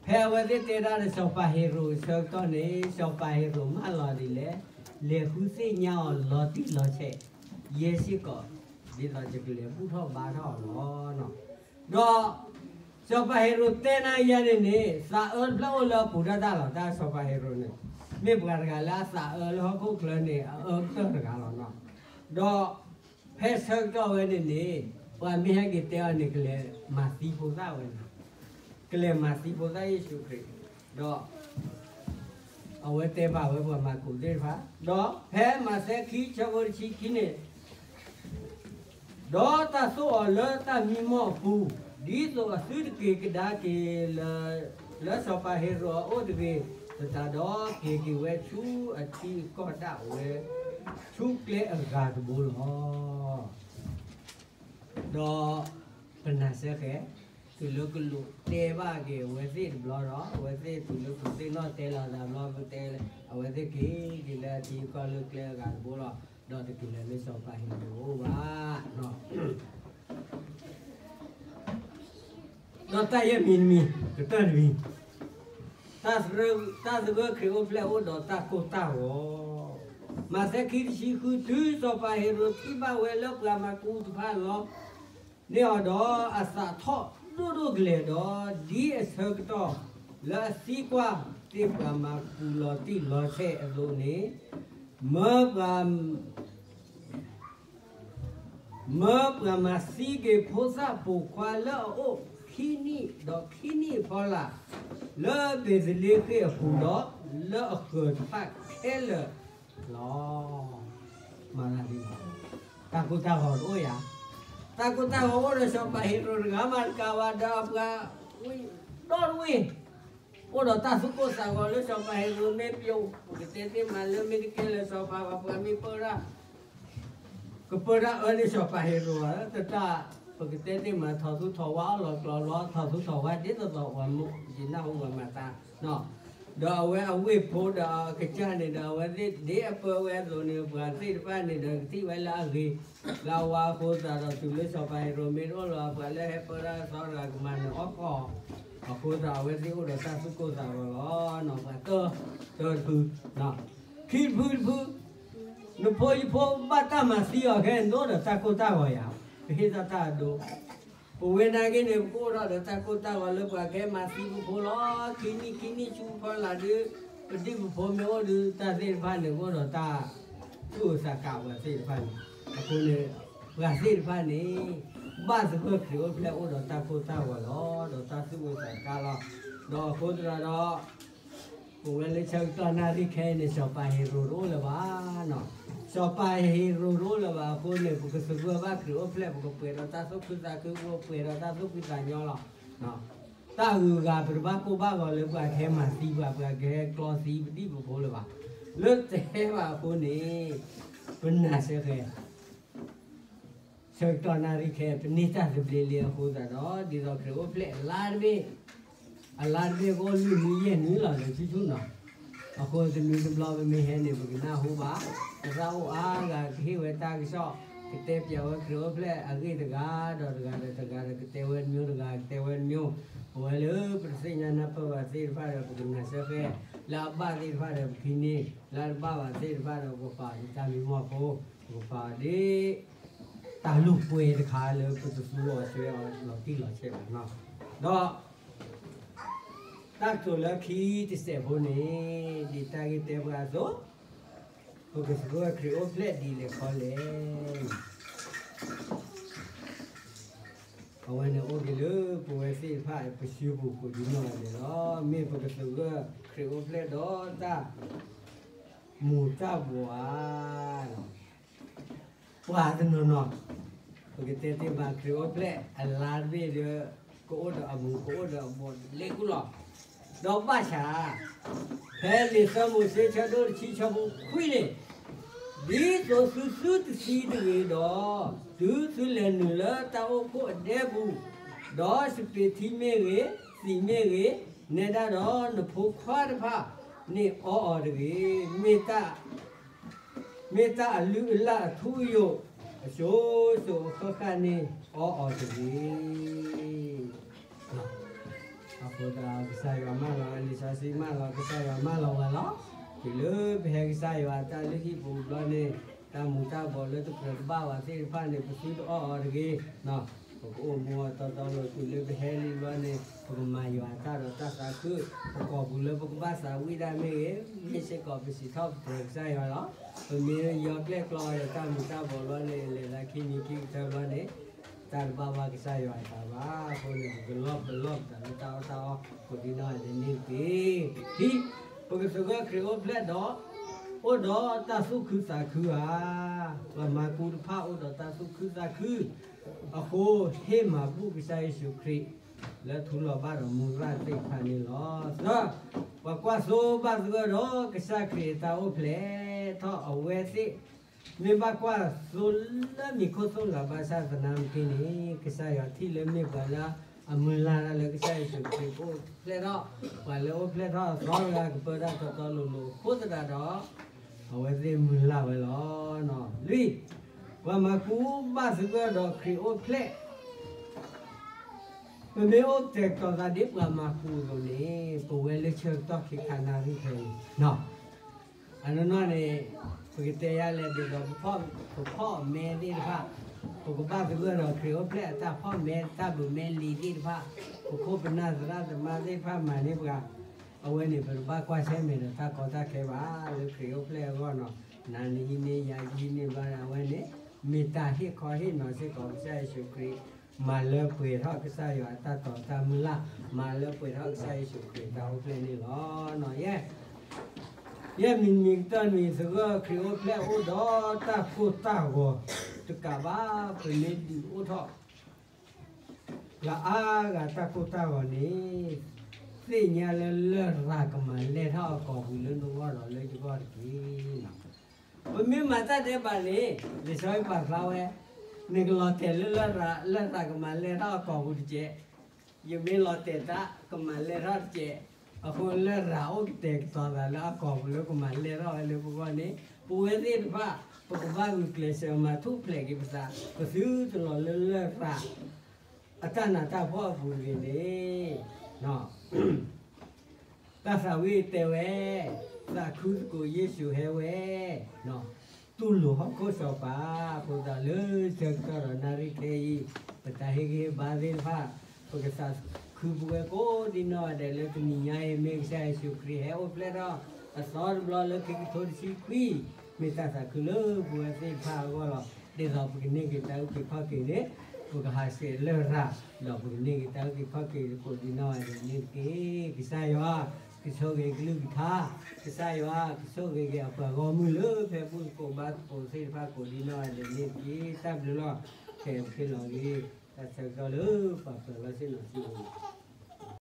ဖဲအဝဲသ့ၣ်တဲဒၣ်ဒီးစီၤပၤဟ့ၤရိာ်အဆၢကတီၢ်န့ၣ် စီၤပၤဟ့ၤရိာ်မၢလီၤဒ်လဲၣ်, လဲၤဃုသ့ၣ်ညါအီၤလီၤတံၢ်လီၤဆဲး ယဲၢ်စ့ၢ်ကီး, ဒ်သိးယကလဲၤဘူၣ်ထီၣ်ဘါထီၣ်အီၤလီၤ. ဒီး စီၤပၤဟ့ၤရိာ်တဲနၤယၤန့ၣ်န့ၣ် သးအၢတဖျၢၣ်အိၣ်လၢအပူၤတၢ်တၢ်လီၤ. တၢ်စီၤပၤဟ့ၤရိာ်န့ၣ် မ့ၢ်ပှၤတဂၤလၢအသးအၢလၢဟီၣ်ခိၣ်ချၢန့ၣ် အအၢကတၢၢ်တဂၤလီၤနီၤ. ဒီး ဖဲဆၢကတီၢ်ဝဲန့ၣ်န့ၣ် ပှၤမ့ၢ်ဟဲက့ၤတဲအီၤန့ၣ် ကလဲၤမၤသံဖိသၣ်ဝဲန့ၣ်, ကလဲၤမၤသံဖိသၣ်ယ့ၣ်ၡူးခရံာ်, ဒီး အဝဲတဲဘၣ်ဝဲပှၤမၤကူးသ့ၣ်တဖၣ်, ဒီးဖဲမးသဲခံဆၢဖိတဆံခံန့ၣ်, ဒီးတၢ်သိၣ်အီၤလၢတၢ်မံမီၢ်အပူၤ, ဒ်သိးအသုတက့ၤကဒါက့ၤလၢ လၢစီၤပၤဟ့ၤရိာ်အအိၣ်တဂ့ၤ, သတးဒီးက့ၤက့ၤဝဲဆူအထံအကီၢ်ဒၣ်ဝဲ ဆူကျဲအဂၤတဘိလီၤ. ဒီးပနၢ်စၢ်ဃဲ, တုၤလၢကလူးတဲဘၣ်က့ၤအဝဲသ့ၣ်တဘျီဒီး အဝဲသ့ၣ်တုၤလၢကသ့ၣ်နီၣ်တဲလီၤသးဘျီ ပတဲလၢ အဝဲသ့ၣ်က့ၤက့ၤလၢအထံအကီၢ်လၢကျဲအဂၤတဘိလီၤ. ဒီးတက့ၤလၢာ်လၢစီၤပၤဟ့ရိၣ်အအိၣ်ဘၣ်. ဒီးတၢ်ယဲၢ်မံၤတမံၤ ကတၢၢ်တမံၤ, တၢ်သဂၢၢ်ခရံာ်အိၣ်ဖျဲၣ်အိၣ်ဒီးတၢ်ကိၢ်တၢ်ဂီၤ. မးသဲခံတဆံဃု, တုၤစီၤပၤဟ့ရိၣ်ထံၣ်ဘၣ်ဝဲလၢပှၤမၤကူတဖၣ်လီၤ န့ၢ်အီၤဒီးအသးထီၣ်ဒိၣ်ဒိၣ်ကလဲာ်ဒီး, ဒ်အဆၢကတီၢ်လၢအသံကွၢ်သ့ၣ်ပှၤမၤကူလီၤတံၢ်လီၤဆဲးအသိးန့ၣ်, မၢပှၤ မၢပှၤမၤသံက့ၤဖိသၣ်ပိာ်ခွါလၢအအိၣ်ခံနံၣ်ဒီးခံနံၣ်အဖီလာ်, လၢဘ့းသလ့ဃ့ၣ်အပူၤဒီး လၢအဃၢၤတဖၣ်ခဲလၢာ်လီၤ. မၤလၤဒ်န့ၣ်, တၢ်ကိၢ်တၢ်ဂီၤတအိၣ်ဧါ. တၢ်ကိၢ်တၢ်ဂီၤအိၣ်ဒီးစီၤပၤဟ့ရိၣ်တဂၤမးတကးဘၣ်ဒီးအပှၤဝံၤဒီတဝ့ၢ် အိၣ်ဒီးတၢ်သူၣ်ကိၢ်သးဂီၤလၢစီၤပၤဟ့ရိၣ်မ့ၢ်ပျိ, ပကတဲသ့မးလၢမ့ၢ်ကကဲလၢာ်စီၤပၤ ပှၤမ့ၢ်ပၢတၢ် ကပၢတၢ်အၢန့ၢ်စီၤပၤဟ့ရိၣ်ဧါ, တတၢ် ပကတဲသ့မး ထီၣ်သူၣ်ထီၣ်ဝါအီၣ်လီၤကျီၤလီၤ ထီၣ်သူၣ်ထီၣ်ဝါဒ်သိးသိးပှၤမ့ၢ်ယနၢ်ဟူပှၤမၤသး, ဒီးအဝဲအဝ့ၢ်ဖိဒီးအကစၢ်န့ၣ်ဒီး အဝဲသ့ၣ်ဒ်အပၢဝဲအသိးန့ၣ် ပှၤသ့ၣ်တဖၣ်န့ၣ်ဒီးကထံၣ်ဝဲလၢအဂ့ၤ လၢအဝါအဃိသတးဒီး တုၤလၢစီၤပၤဟ့ရိၣ်မ့ၢ်တအိၣ်လၢၤ ပှၤလၢဟဲပၢတၢ်အသီတဂၤကမၤနၢၤအီၣ်ဃီ အဃိသတး အဝဲသ့ၣ်အိၣ်ဒီးတၢ်သူၣ်ကိၢ်သးဂီၤလီၤ. ပှၤတၢၢ်တၢတဖု, ခံတဖုတဖု, နဖိယဖိဘၣ်တၢ်မၤသံအီၤခဲအံၤ နအိၣ်ဒီးတၢ်ကိၢ်တၢ်ဂီၤဧါ. ပဟ့ၣ်တၢ်တၢ်အဒိ, ပဝဲနာ်က့န့ၣ် ပကအိၣ်ထီၣ်ဒီးတၢ်ကိၢ်တၢ်ဂီၤလၢပှၤကဟဲမၤသံပဖိလီၤ. ခံနံၣ်ခံနံၣ်ဆူဖီလာ်ဒုး ပဒံၣ်ပဖိမ့ၢ်အိၣ်ဒုး တၢ်သ့ၣ်တဖၣ်န့ၣ် ကအိၣ်ဒီးတၢ်သူၣ်အုးသးကးပှၤသ့ၣ်တဖၣ်န့ၣ်, အဃိန့ၣ် ပှၤသ့ၣ်တဖၣ်န့ၣ် ဘၣ်သဂၢၢ်ခရံာ်အိၣ်ဖျဲၣ်အိၣ်ဒီးတၢ်ကိၢ်တၢ်ဂီၤလီၤ ဒီးတၢ်သူၣ်အုးသးကါလီၤ. ဒီးအဃိသတးဒီး ပဝဲလၢဆၢကတီၢ်နၣ်ရံၣ်ခဲအံၤန့ၣ် စီၤပၤဟ့ရိၣ်တအိၣ်လၢၤဘၣ်. စီၤပၤဟ့ရိၣ်တအိၣ်လၢၤဘၣ်အဃိန့ၣ် ပကသဂၢၢ်ဘၣ်ခရံာ်အိၣ်ဖျဲၣ် ပကပှဲၤဒီးတၢ်သူၣ်ခုသးခု ပကပှဲၤဒီးတၢ်သူၣ်ဖှံသးညီလီၤ. တၢ်အဂုၤအဂၤ ပတဘၣ်ကိၢ်ဘၣ်ဂီၤလၢပှၤကဟဲမၤသံပှၤ ပှၤကဟဲကျီသံပဒံၣ်ပဖိလၢၤဘၣ်. လၢတဟဲဘၣ်အဃိန့ၣ် ပနာ်စ့ၢ်ကီး ဆၢကတီၢ်နၣ်ရံၣ်ခဲ ပန့ၢ်တၢ်သဘျ့လံအဃိသတးဒီး ဒ်သိးခရံာ်အိၣ်ဖျဲၣ်အလါတဘ့ၣ်, အလါတဘ့ၣ်ကအိၣ်လွံၢ်နွံယဲၢ်နွံလီၤ လၢဆူၣ်ဆူၣ်နီၤ. အဃိတနွံတဘျီပမ့ၢ်ဟဲန့ၣ် ပကနၢ်ဟူဘၣ် ပသရၣ်အိၣ်အါဂၤကဟ့ၣ်ဝဲတၢ်ကစီၣ် ကတဲပၠးဝဲခရံာ်အိၣ်ဖျဲၣ်အဂ့ၢ်တဂၤဒီးတဂၤဒီးတဂၤဒီး ကတဲဝဲတမျိုးတဂၤ ကတဲဝဲတမျိုး, ပဝဲလၢပတသ့ၣ်ညါနၢ်ပၢၢ်ဘၣ်သ့ၣ်တဖၣ်ဒီး ပကနာ်စ့ၢ်ကီး လၢအဘၣ်သ့ၣ်တဖၣ်ဒီးပထံၣ်န့ၢ်, လၢအတဘၣ်ဘၣ်သ့ၣ်တဖၣ်ဒီးပကပာ်ဒ်တၢ်မံမီၢ်ဖိ, ပကပာ်ဒ် တၢ်လူၢ်ပှဲၤတခါလၢပတသူအီၤဆှဲအီၤလီၤတံၢ်လီၤဆဲးဘၣ်နီၤ. ဒီး တၢ်ကတိၤလၢခံတစဲးဖိန့ၣ် ဒ်တၢ်ဂ့ၢ်တဲပှၤအသိး, ပကသဂၢၢ်ခရံာ်အိၣ်ဖျဲၣ်ဒ်လဲၣ်ခီလဲၣ် အဝဲန့ၣ်အိၣ်က့ၤလၢပဝဲသ့ၣ်တဖၣ်ပစုပူၤကိးဒံနီၢ်ဂၤဒဲးလီၤ. မ့ၢ်ပကသဂၢၢ်ခရံာ်အိၣ်ဖျဲၣ်ဒီးတၢ်မူၤတၢ်ဘှီးဧါ. ပှၤတနီၤနီၤ ပကတဲသ့မးခရံာ်အိၣ်ဖျဲၣ်အလါတဘ့ၣ်ဒီး ကအိၣ်ဒီးအမူၤ ကအိၣ်ဒီးအဘှီးလ့ၣ်ကူလီၤ. ဒီးဘၣ်ဆၣ် ဖဲလံာ်စီၤမိၤၡ့ဆၢဒိၣ်တဆံဆၢဖိခွံန့ၣ်, ဒ်သိးသုသုတသံတဂ့ၤဒီး, တုၤသုလဲၤနုာ်လၢတၢ်အိၣ်ဖှိၣ်အဒဲပူၤ, ဒီးစပံးထံမ့ၢ်ဂ့ၤ, သံးမ့ၢ်ဂ့ၤ, နဲဒၣ်ဒီး နဖိခွါတဖၣ်န့ၣ်အီအီၤတဂ့ၤ. မ့ၢ်တၢ် မ့ၢ်တၢ်အလုၢ်အလၢ်အထူအယိာ် အစိၤစိၤအဃၣ်ဃၣ်န့ၣ်အီအီၤတဂ့ၤ. အဃိသတး ကစၢ်ယွၤမၢလီၤ လံာ်စီဆှံမၢလီၤ ကစၢ်ယွၤမၢလီၤဝဲလီၤ. တုၤလၢပဟဲကစၢ်ယွၤအတၢ်လုၢ်ဟံၣ်ပူၤဘျီန့ၣ် တၢ်မူၤတၢ်ဘှီးလၢတကြၢးတဘၣ်ဘၣ်သ့ၣ်တဖၣ်န့ၣ် ပသုတအီၣ်အီၤတဂ့ၤ. ပကအိၣ်မူအတီတီလိၤ တုၤလၢပဟဲလံဘျီန့ၣ် ပကမၤယွၤအတၢ်ဒီးတၢ်သးခု, ပကိာ်ပူၤလၢပကဘၣ်သးဝံၣ်ဒၣ်မ့ၢ်ဂ့ၤ, မ့ၢ်စ့ၢ်ကီးပစံးထီၣ်ပတြၢၤကစၢ်ယွၤလီၤ. ပမ့ၢ်ယီကျဲၣ်ကျီဒီးတၢ်မူၤတၢ်ဘှီးဘျီန့ၣ် လဲၤလၢခံမံၤခံကတၢၢ်ဘျီန့ၣ် တၢ်တဘၣ်ဘၣ်ကစၢ်ယွၤအသးဘၣ်. အဃိန့ၣ် ပကလီၢ်ပလီၢ်ပသးလၢတၢ်အီၣ်တၢ်အီ ကိးဒံနီၢ်ဂၤဒဲးန့ၣ်တက့ၢ်. ခံ, ပကသဂၢၢ်ခရံာ်အိၣ်ဖျဲၣ်ဒီး အိၣ်ဒီးတၢ်သူၣ်ခုသးခုဧါ. ပှၤမၤကူတဖၣ်အိၣ်ဒီးတၢ်သူၣ်ခုသးခု အဃိ ဟ့ၣ်မၤဘူၣ်ကစၢ်ယ့ၣ်ၡူးခရံာ် လၢထူလီၤဘၣ်ဒီးမူရၣ်သ့ၣ်တဖၣ်န့ၣ်လီၤ. သၢ, ပှၤကွၢ်သိဘၣ်သဂၢၢ်ဒီးကစၢ်ခရံာ်အတၢ်အိၣ်ဖျဲၣ်ထီၣ်အဝဲသ့ၣ် မ့ၢ်ဘၣ်ကွၢ်သိလၢမံၤခိၣ်သိၣ်လၤဘၣ်ဆၣ်သနာ်က့န့ၣ် ကစၢ်ယွၤထံၣ်လၢမ့ၢ်ပှၤလၢအမုၢ်လၢ်တၢ်လၢကစၢ်ယ့ၣ်ၡူးခရံာ်ကအိၣ်ဖျဲၣ်ထီၣ်, ပှၤလၢအအိၣ်ဖျဲၣ်ထီၣ်အသီတဂၤကပၢတၢ်တီတီလိၤလိၤအဃိသတးဒီး အဝဲသ့ၣ်မုၢ်လၢ်ဝဲလီၤ. လွံၢ်, ပှၤမၤကူးဘၣ်သဂၢၢ်ဒီးခရံာ်အိၣ်ဖျဲၣ်, ပမ့ၢ်အိၣ်ကတဲာ်ကတီၤသးဒ်ပှၤမၤကူးအသိးန့ၣ် ပဝဲလၢဆၢကတီၢ်ခဲခါနၣ်ရံၣ်ခဲအံၤ အနီၢ်နီၢ်န့ၣ် ပကတဲယၤလဲၣ်ဒ်သိး ပဖီၣ်မဲသ့ၣ်တဖၣ်, ပကဘၣ်သဂၢၢ်ဒီးခရံာ်အိၣ်ဖျဲၣ်အတၢ်ဖီၣ်မဲ တၢ်ဘုးမဲလံၤသ့ၣ်တဖၣ်, ပခိၣ်ပနၢ်သရၣ်သမါသ့ၣ်တဖၣ်မၤန့ၢ်ပှၤ, အဝဲန့ၣ် ပတဘၣ်ကွၢ်ဆၢၣ်မဲာ်ဒီးတၢ်ကီတၢ်ခဲဘၣ် လၢခရံာ်အိၣ်ဖျဲၣ်အဂီၢ်နီၤ, နၤနဟံးန့ၢ် ယၤယဟံးန့ၢ်ဘျီ အဝဲန့ၣ် မ့ၢ်တၢ်ဟ့ၣ်ခီဟ့ၣ်နီၤစ့ၢ်ကီးကစၢ်ယ့ၣ်ၡူးခရံာ်, မၤလၢပှဲၤထီၣ်ကစၢ်ယွၤအတၢ်တိာ်တၢ်မုၢ်လၢ်, မၤလၢပှဲၤထီၣ်ကစၢ်ယ့ၣ်ၡူးခရံာ်တၢ်အိၣ်ဖျဲၣ်န့ၣ်လီၤ. ယဲ ယဲမံၤမံၤကတၢၢ်န့ၣ် သဂၢၢ်ခရံာ်အိၣ်ဖျဲၣ်အိၣ်ဒီးတၢ်ကိၢ်တၢ်ဂီၤတကးဘၣ် ပမ့ၢ်ဒုးအိၣ်ထီၣ် လၢအါဂၤတၢ်ကိၢ်တၢ်ဂီၤန့ၣ်, သ့ၣ်ညါလၢလရာ်ကမၤလဲၢ်ထီၣ်အကိာ်ပူၤလၢနဂီၢ်ဒီးလၢယဂီၢ်တက့ၢ်. ပမ့ၢ်မၤတၢ်ဒဲးဘးန့ၣ် လံာ်စီဆှံပာ်ဖျါဝဲ, နကလီၤတဲာ်လၢလရာ်, လရာ်ကမၤလဲၢ်ထီၣ်အကိာ်ပူၤတကဲး, ယမ့ၢ်လီၤတဲာ်တၢ်ကမၤလဲၢ်ထီၣ်တကဲး, အဃိလရာ်အိၣ်ကတဲာ်ကတီၤသးလၢအကိာ်ပူၤလၢကမၤလဲၢ်ထီၣ်ဝဲလၢပဂီၢ်န့ၣ် ပဝဲသ့ၣ်တဖၣ် ပကဘၣ်ဂုာ်ကျဲးစၢးမၤထူၣ်ဖျဲးက့ၤပသး, ပသုတလီၤလၢလရာ် အတၢ်နးတၢ်ဖှီၣ်အပူၤတဂ့ၤန့ၣ်, တၢ်သးဝံၣ်တဲဝဲ, သးခုသကိးယ့ၣ်ၡူးဟဲဝဲ, တူၢ်လိာ်ဟီၣ်ခိၣ်စီၤပၤ, အဃိသတးလၢဆၢကတီၢ်ဒီးနၣ်ရံၣ်ခဲအံၤ, ပတၢ်ဟ့ၣ်ဂံၢ်ဟ့ၣ်ဘါသ့ၣ်တဖၣ်, ပကသးခုပဝဲကိးဒံနီၢ်ဂၤဒဲးလၢတနံၤညါအံၤ မ့ၢ်ကစၢ်ယ့ၣ်ၡူးခရံာ်ဟဲအိၣ်ဖျဲၣ်ထီၣ်အသီတဘျီလၢခံကထိတဆံခွံ, မ့ၢ်တၢ်သးခုလၢပဝဲသ့ၣ်တဖၣ်အဂီၢ်လီၤ. ဒ်သိးပကန့ၢ်က့ၤတၢ်အုၣ်က့ၤခီၣ်က့ၤန့ၣ်, ပကဟးဆှဲးလရာ်, ဒီးပကန့ၢ်က့ၤတၢ်အုၣ်က့ၤခီၣ်က့ၤကိးဒံနီၢ်ဂၤဒဲးန့ၣ်တက့ၢ်. ကစၢ်ယွၤ ကဆိၣ်ဂ့ၤကလုၢ်ကထါ, ကစၢ်ယွၤ ကဆိၣ်ဂ့ၤက့ၤအပှၤဂီၢ်မုၢ်လၢဖဲဘူၣ်သကိးဘါသကိးသ့ၣ်တဖၣ်ကိးဒံနီၢ်ဂၤဒဲးန့ၣ်တက့ၢ်. တၢ်ဘျုးလီၤ. ခဲအံၤပကဟ့ၣ်လီၤဂ့ၤ တၢ်ဆၢကတီၢ်လၢပှၤပၢၤလီၢ်ဆ့ၣ်နီၤစုပူၤ